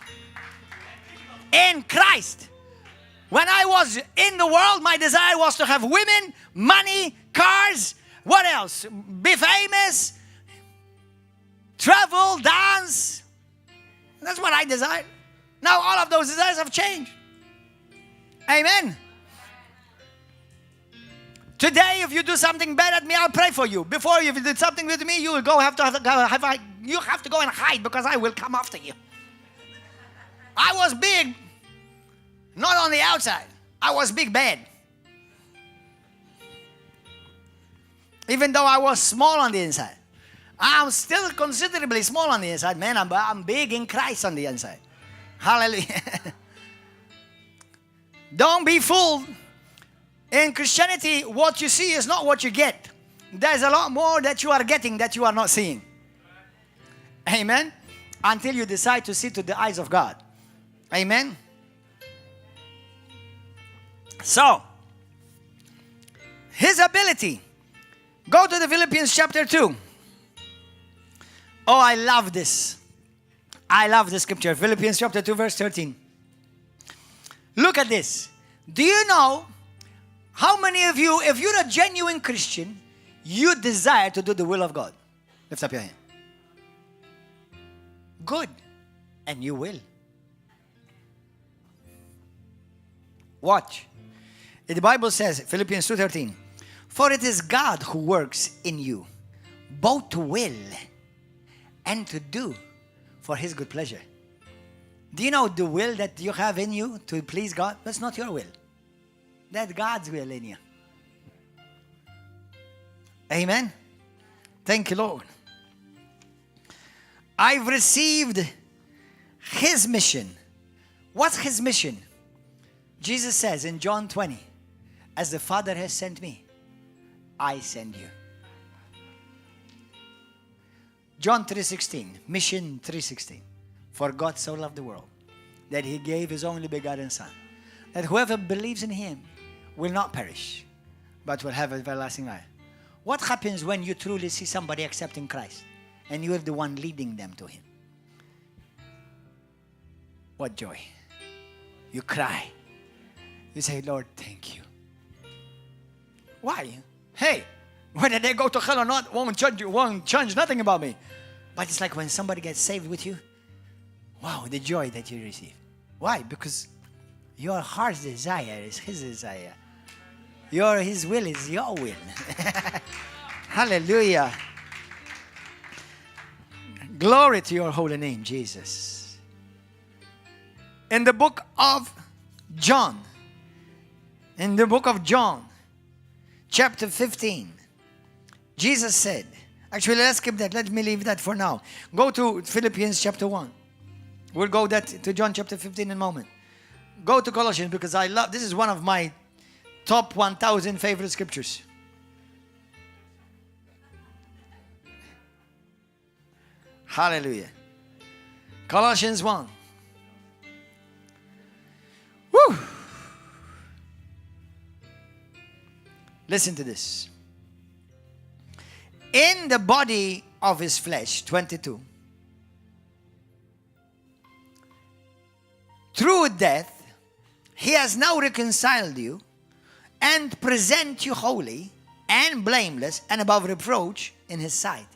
in Christ. When I was in the world, my desire was to have women, money, cars, what else? Be famous, travel, dance. That's what I desired. Now all of those desires have changed. Amen. Today, if you do something bad at me, I'll pray for you. Before, if you did something with me, you will go have to have, you have to go and hide because I will come after you. I was big. Not on the outside. I was big bad. Even though I was small on the inside. I'm still considerably small on the inside. Man, I'm big in Christ on the inside. Hallelujah. Don't be fooled. In Christianity, what you see is not what you get. There's a lot more that you are getting that you are not seeing. Amen. Until you decide to see to the eyes of God. Amen. So, his ability. Go to the Philippians chapter 2. Oh, I love this. I love the scripture. Philippians chapter 2, verse 13. Look at this. Do you know how many of you, if you're a genuine Christian, you desire to do the will of God? Lift up your hand. Good. And you will. Watch. The Bible says, Philippians 2:13, for it is God who works in you, both to will and to do for his good pleasure. Do you know the will that you have in you to please God? That's not your will. That's God's will in you. Amen. Thank you, Lord. I've received his mission. What's his mission? Jesus says in John 20, as the Father has sent me, I send you. John 3:16, mission 3:16. For God so loved the world that he gave his only begotten Son, that whoever believes in him will not perish, but will have everlasting life. What happens when you truly see somebody accepting Christ and you are the one leading them to him? What joy. You cry. You say, Lord, thank you. Why? Hey, whether they go to hell or not won't change nothing about me. But it's like when somebody gets saved with you, wow, the joy that you receive. Why? Because your heart's desire is his desire. His will is your will. Hallelujah. Glory to your holy name, Jesus. In the book of John, in the book of John, chapter 15, Jesus said, actually, let's skip that. Let me leave that for now. Go to Philippians chapter 1. We'll go that to John chapter 15 in a moment. Go to Colossians because I love, this is one of my top 1,000 favorite scriptures. Hallelujah. Colossians 1. Woo! Listen to this. In the body of his flesh, 22, Through death, he has now reconciled you and present you holy and blameless and above reproach in his sight.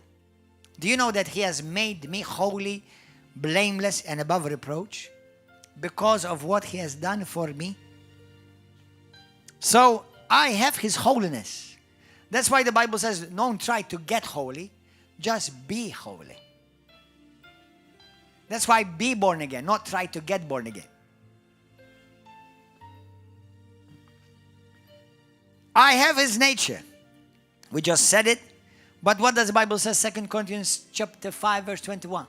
Do you know that he has made me holy, blameless, and above reproach because of what he has done for me? So I have his holiness. That's why the Bible says, don't try to get holy, just be holy. That's why be born again, not try to get born again. I have his nature. We just said it. But what does the Bible say? 2 Corinthians chapter 5, verse 21.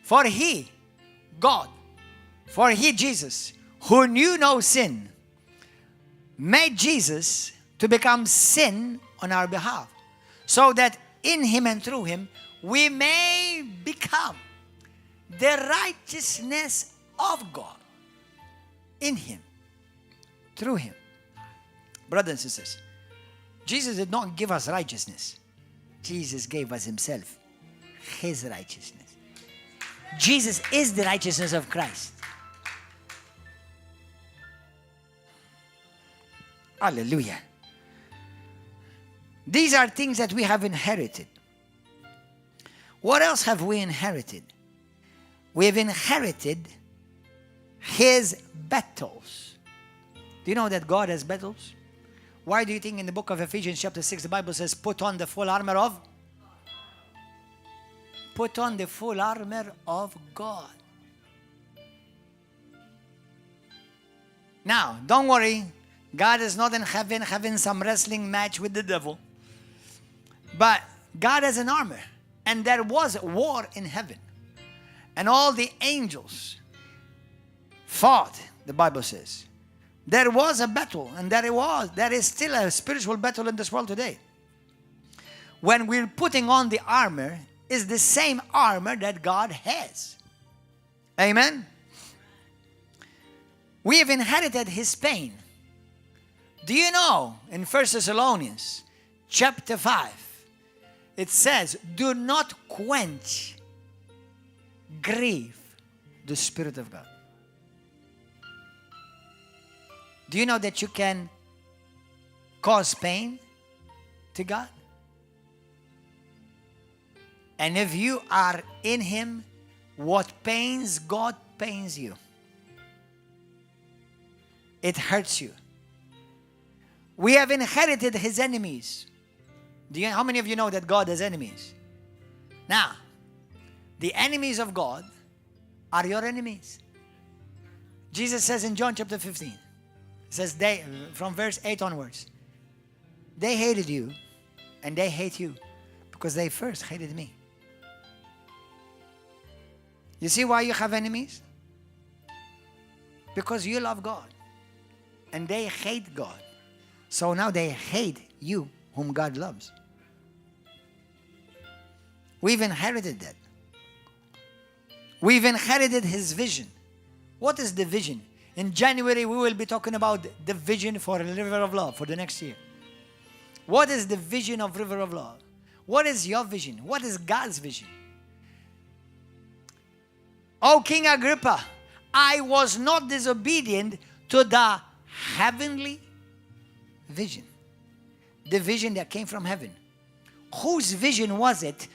For he, God, for he, Jesus, who knew no sin, made Jesus to become sin on our behalf, so that in him and through him we may become the righteousness of God. In him, through him. Brothers and sisters, Jesus did not give us righteousness. Jesus gave us himself, his righteousness. Jesus is the righteousness of Christ. Hallelujah. These are things that we have inherited. What else have we inherited? We have inherited his battles. Do you know that God has battles? Why do you think in the book of Ephesians chapter 6 the Bible says put on the full armor of Put on the full armor of God. Now, don't worry. God is not in heaven having some wrestling match with the devil. But God has an armor. And there was war in heaven. And all the angels fought, the Bible says. There was a battle, and there it was. There is still a spiritual battle in this world today. When we're putting on the armor, is the same armor that God has. Amen? We have inherited his pain. Do you know in 1 Thessalonians chapter 5, it says, Do not quench, grieve the Spirit of God. Do you know that you can cause pain to God? And if you are in Him, what pains God pains you. It hurts you. We have inherited His enemies. Do you, how many of you know that God has enemies? Now, the enemies of God are your enemies. Jesus says in John chapter 15, says they from verse 8 onwards, they hated you and they hate you because they first hated me. You see why you have enemies? Because you love God and they hate God. So now they hate you whom God loves. We've inherited that. We've inherited his vision. What is the vision? In January, we will be talking about the vision for River of Love for the next year. What is the vision of River of Love? What is your vision? What is God's vision? O King Agrippa, I was not disobedient to the heavenly vision. The vision that came from heaven. Whose vision was it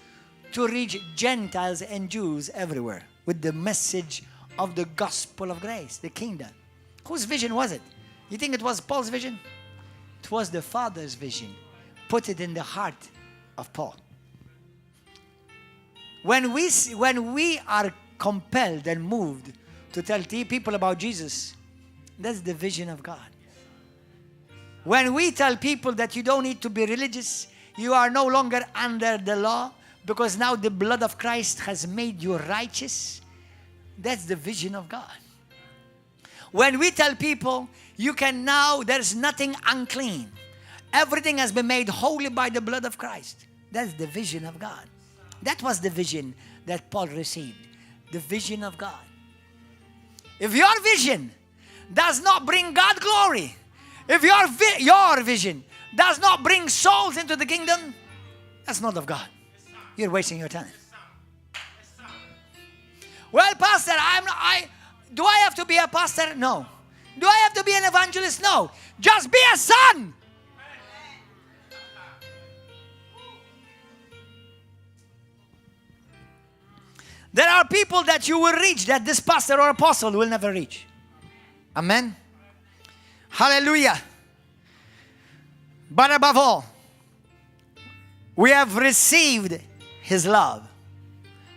to reach Gentiles and Jews everywhere with the message of the gospel of grace, the kingdom? Whose vision was it? You think it was Paul's vision? It was the Father's vision. Put it in the heart of Paul. When we, when we are compelled and moved to tell people about Jesus, that's the vision of God. When we tell people that you don't need to be religious, you are no longer under the law because now the blood of Christ has made you righteous, that's the vision of God. When we tell people you can now, there's nothing unclean, everything has been made holy by the blood of Christ, that's the vision of God. That was the vision that Paul received the vision of God. If your vision does not bring God glory, if your, vi- your vision does not bring souls into the kingdom, that's not of God. You're wasting your time. Well, Pastor, I'm not, I Do I have to be a pastor? No. Do I have to be an evangelist? No. Just be a son. There are people that you will reach that this pastor or apostle will never reach. Amen. Hallelujah. But above all, we have received his love.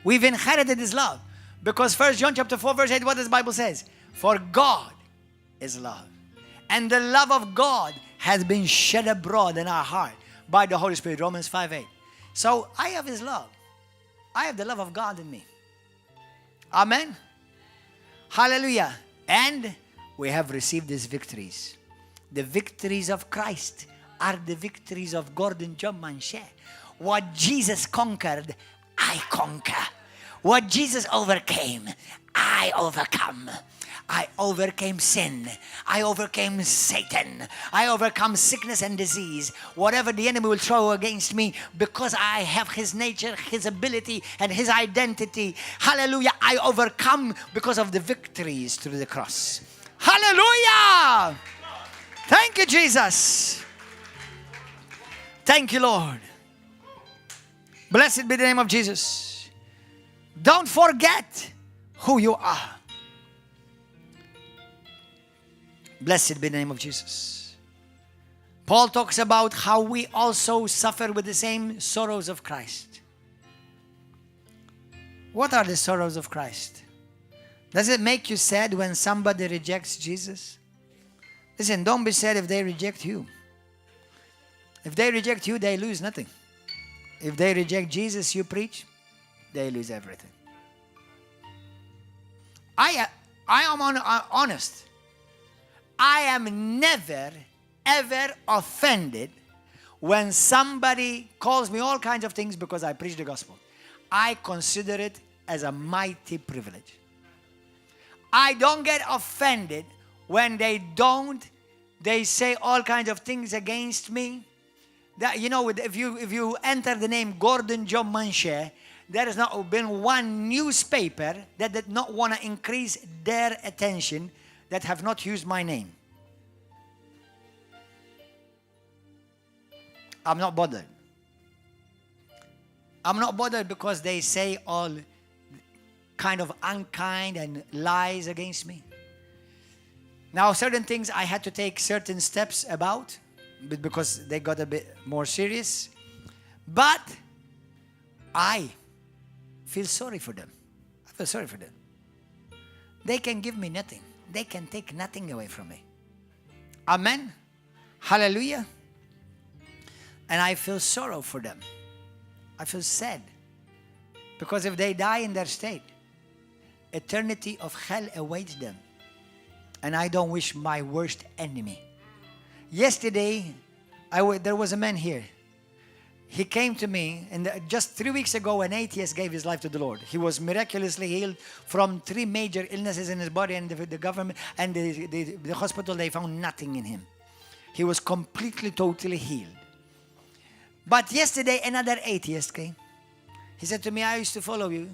We've inherited his love. Because 1 John chapter 4, verse 8, what does the Bible says? For God is love. And the love of God has been shed abroad in our heart by the Holy Spirit. Romans 5 8. So I have his love. I have the love of God in me. Amen. Hallelujah. And we have received these victories. The victories of Christ are the victories of Gordon John Manche. What Jesus conquered, I conquer. What Jesus overcame, I overcome. I overcame sin. I overcame Satan. I overcome sickness and disease. Whatever the enemy will throw against me, because I have his nature, his ability, and his identity. Hallelujah. I overcome because of the victories through the cross. Hallelujah. Thank you, Jesus. Thank you, Lord. Blessed be the name of Jesus. Don't forget who you are. Blessed be the name of Jesus. Paul talks about how we also suffer with the same sorrows of Christ. What are the sorrows of Christ? Does it make you sad when somebody rejects Jesus? Listen, don't be sad if they reject you. If they reject you, they lose nothing. If they reject Jesus you preach, they lose everything. I, I am on, honest. I am never, ever offended when somebody calls me all kinds of things because I preach the gospel. I consider it as a mighty privilege. I don't get offended when they don't, they say all kinds of things against me. That, you know, if you, if you enter the name Gordon John Manche, there has not been one newspaper that did not want to increase their attention that have not used my name. I'm not bothered. I'm not bothered because they say all kind of unkind and lies against me. Now, certain things I had to take certain steps about because they got a bit more serious. But I feel sorry for them. I feel sorry for them. They can give me nothing. They can take nothing away from me. Amen. Hallelujah. And I feel sorrow for them. I feel sad. Because if they die in their state, eternity of hell awaits them. And I don't wish my worst enemy. Yesterday, I there was a man here. He came to me, and just three weeks ago, an atheist gave his life to the Lord. He was miraculously healed from three major illnesses in his body, and the, the government and the, the, the hospital, they found nothing in him. He was completely, totally healed. But yesterday, another atheist came. He said to me, I used to follow you.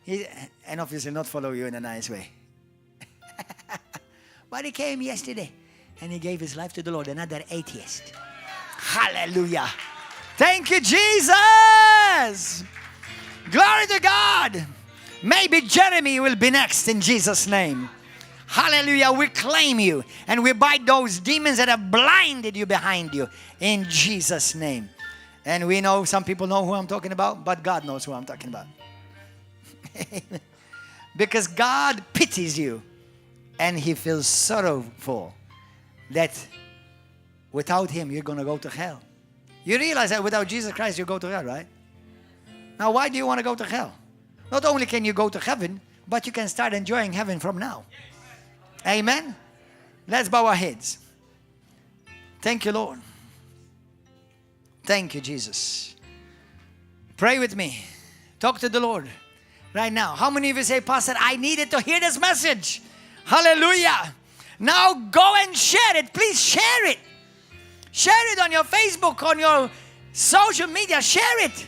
He, and obviously not follow you in a nice way. but he came yesterday and he gave his life to the Lord, another atheist. Hallelujah. Thank you, Jesus. Glory to God. Maybe Jeremy will be next in Jesus' name. Hallelujah. We claim you and we bind those demons that have blinded you behind you in Jesus' name. And we know some people know who I'm talking about, but God knows who I'm talking about. because God pities you and he feels sorrowful that without him you're going to go to hell. You realize that without Jesus Christ you go to hell, right? Now, why do you want to go to hell? Not only can you go to heaven, but you can start enjoying heaven from now. Amen? Let's bow our heads. Thank you, Lord. Thank you, Jesus. Pray with me. Talk to the Lord right now. How many of you say, Pastor, I needed to hear this message? Hallelujah. Now go and share it. Please share it. Share it on your Facebook, on your social media. Share it.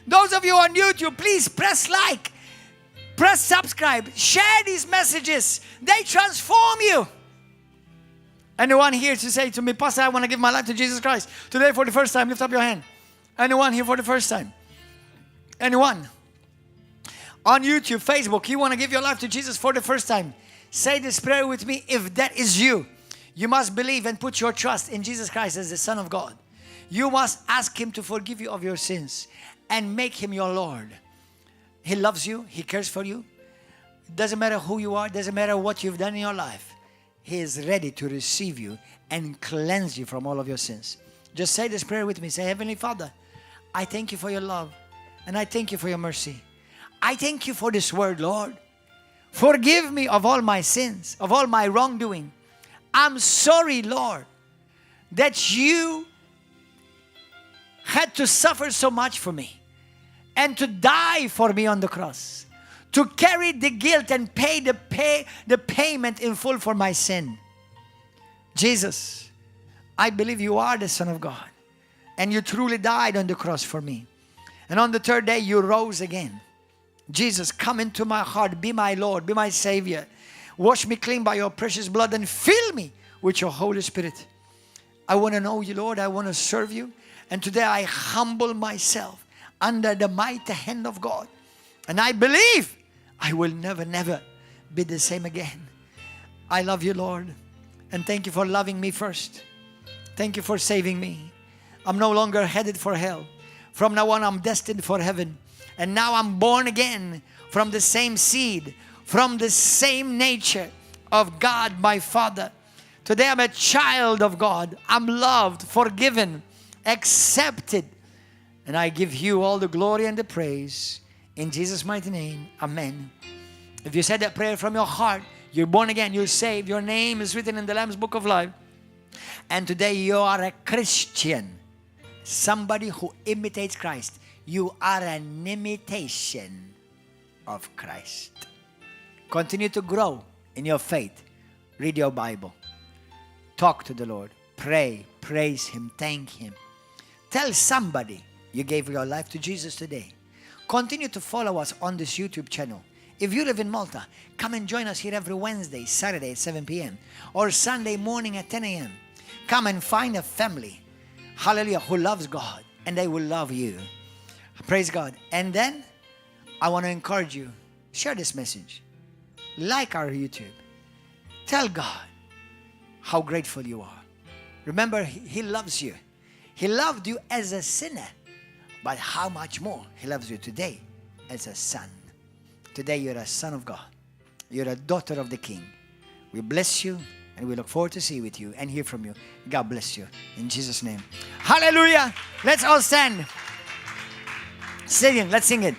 Those of you on YouTube, please press like. Press subscribe. Share these messages. They transform you. Anyone here to say to me, "Pastor, I want to give my life to Jesus Christ today for the first time"? Lift up your hand. Anyone here for the first time? Anyone? On YouTube, Facebook, you want to give your life to Jesus for the first time? Say this prayer with me if that is you. You must believe and put your trust in Jesus Christ as the Son of God. You must ask Him to forgive you of your sins and make Him your Lord. He loves you, He cares for you. Doesn't matter who you are, doesn't matter what you've done in your life. He is ready to receive you and cleanse you from all of your sins. Just say this prayer with me. Say, "Heavenly Father, I thank you for your love and I thank you for your mercy. I thank you for this word, Lord. Forgive me of all my sins, of all my wrongdoing. I'm sorry, Lord, that you had to suffer so much for me and to die for me on the cross, to carry the guilt and pay the payment in full for my sin. Jesus, I believe you are the Son of God and you truly died on the cross for me. And on the third day, you rose again. Jesus, come into my heart, be my Lord, be my Savior. Wash me clean by your precious blood and fill me with your Holy Spirit. I want to know you, Lord. I want to serve you. And today I humble myself under the mighty hand of God. And I believe I will never, never be the same again. I love you, Lord. And thank you for loving me first. Thank you for saving me. I'm no longer headed for hell. From now on, I'm destined for heaven. And now I'm born again from the same seed, from the same nature of God, my Father. Today I'm a child of God. I'm loved, forgiven, accepted. And I give you all the glory and the praise. In Jesus' mighty name, amen. If you said that prayer from your heart, you're born again, you're saved, your name is written in the Lamb's Book of Life. And today you are a Christian, somebody who imitates Christ. You are an imitation of Christ. Continue to grow in your faith. Read your Bible. Talk to the Lord. Pray, praise Him, thank Him. Tell somebody you gave your life to Jesus today. Continue to follow us on this YouTube channel. If you live in Malta, come and join us here every Wednesday, Saturday at 7 p.m. or Sunday morning at 10 a.m. Come and find a family, hallelujah, who loves God and they will love you. Praise God. And then I want to encourage you, share this message. Like our YouTube. Tell God how grateful you are. Remember, He loves you. He loved you as a sinner, but how much more He loves you today as a son. Today, you're a son of God. You're a daughter of the King. We bless you and we look forward to see with you and hear from you. God bless you. In Jesus' name. Hallelujah. Let's all stand. Singing. Let's sing it.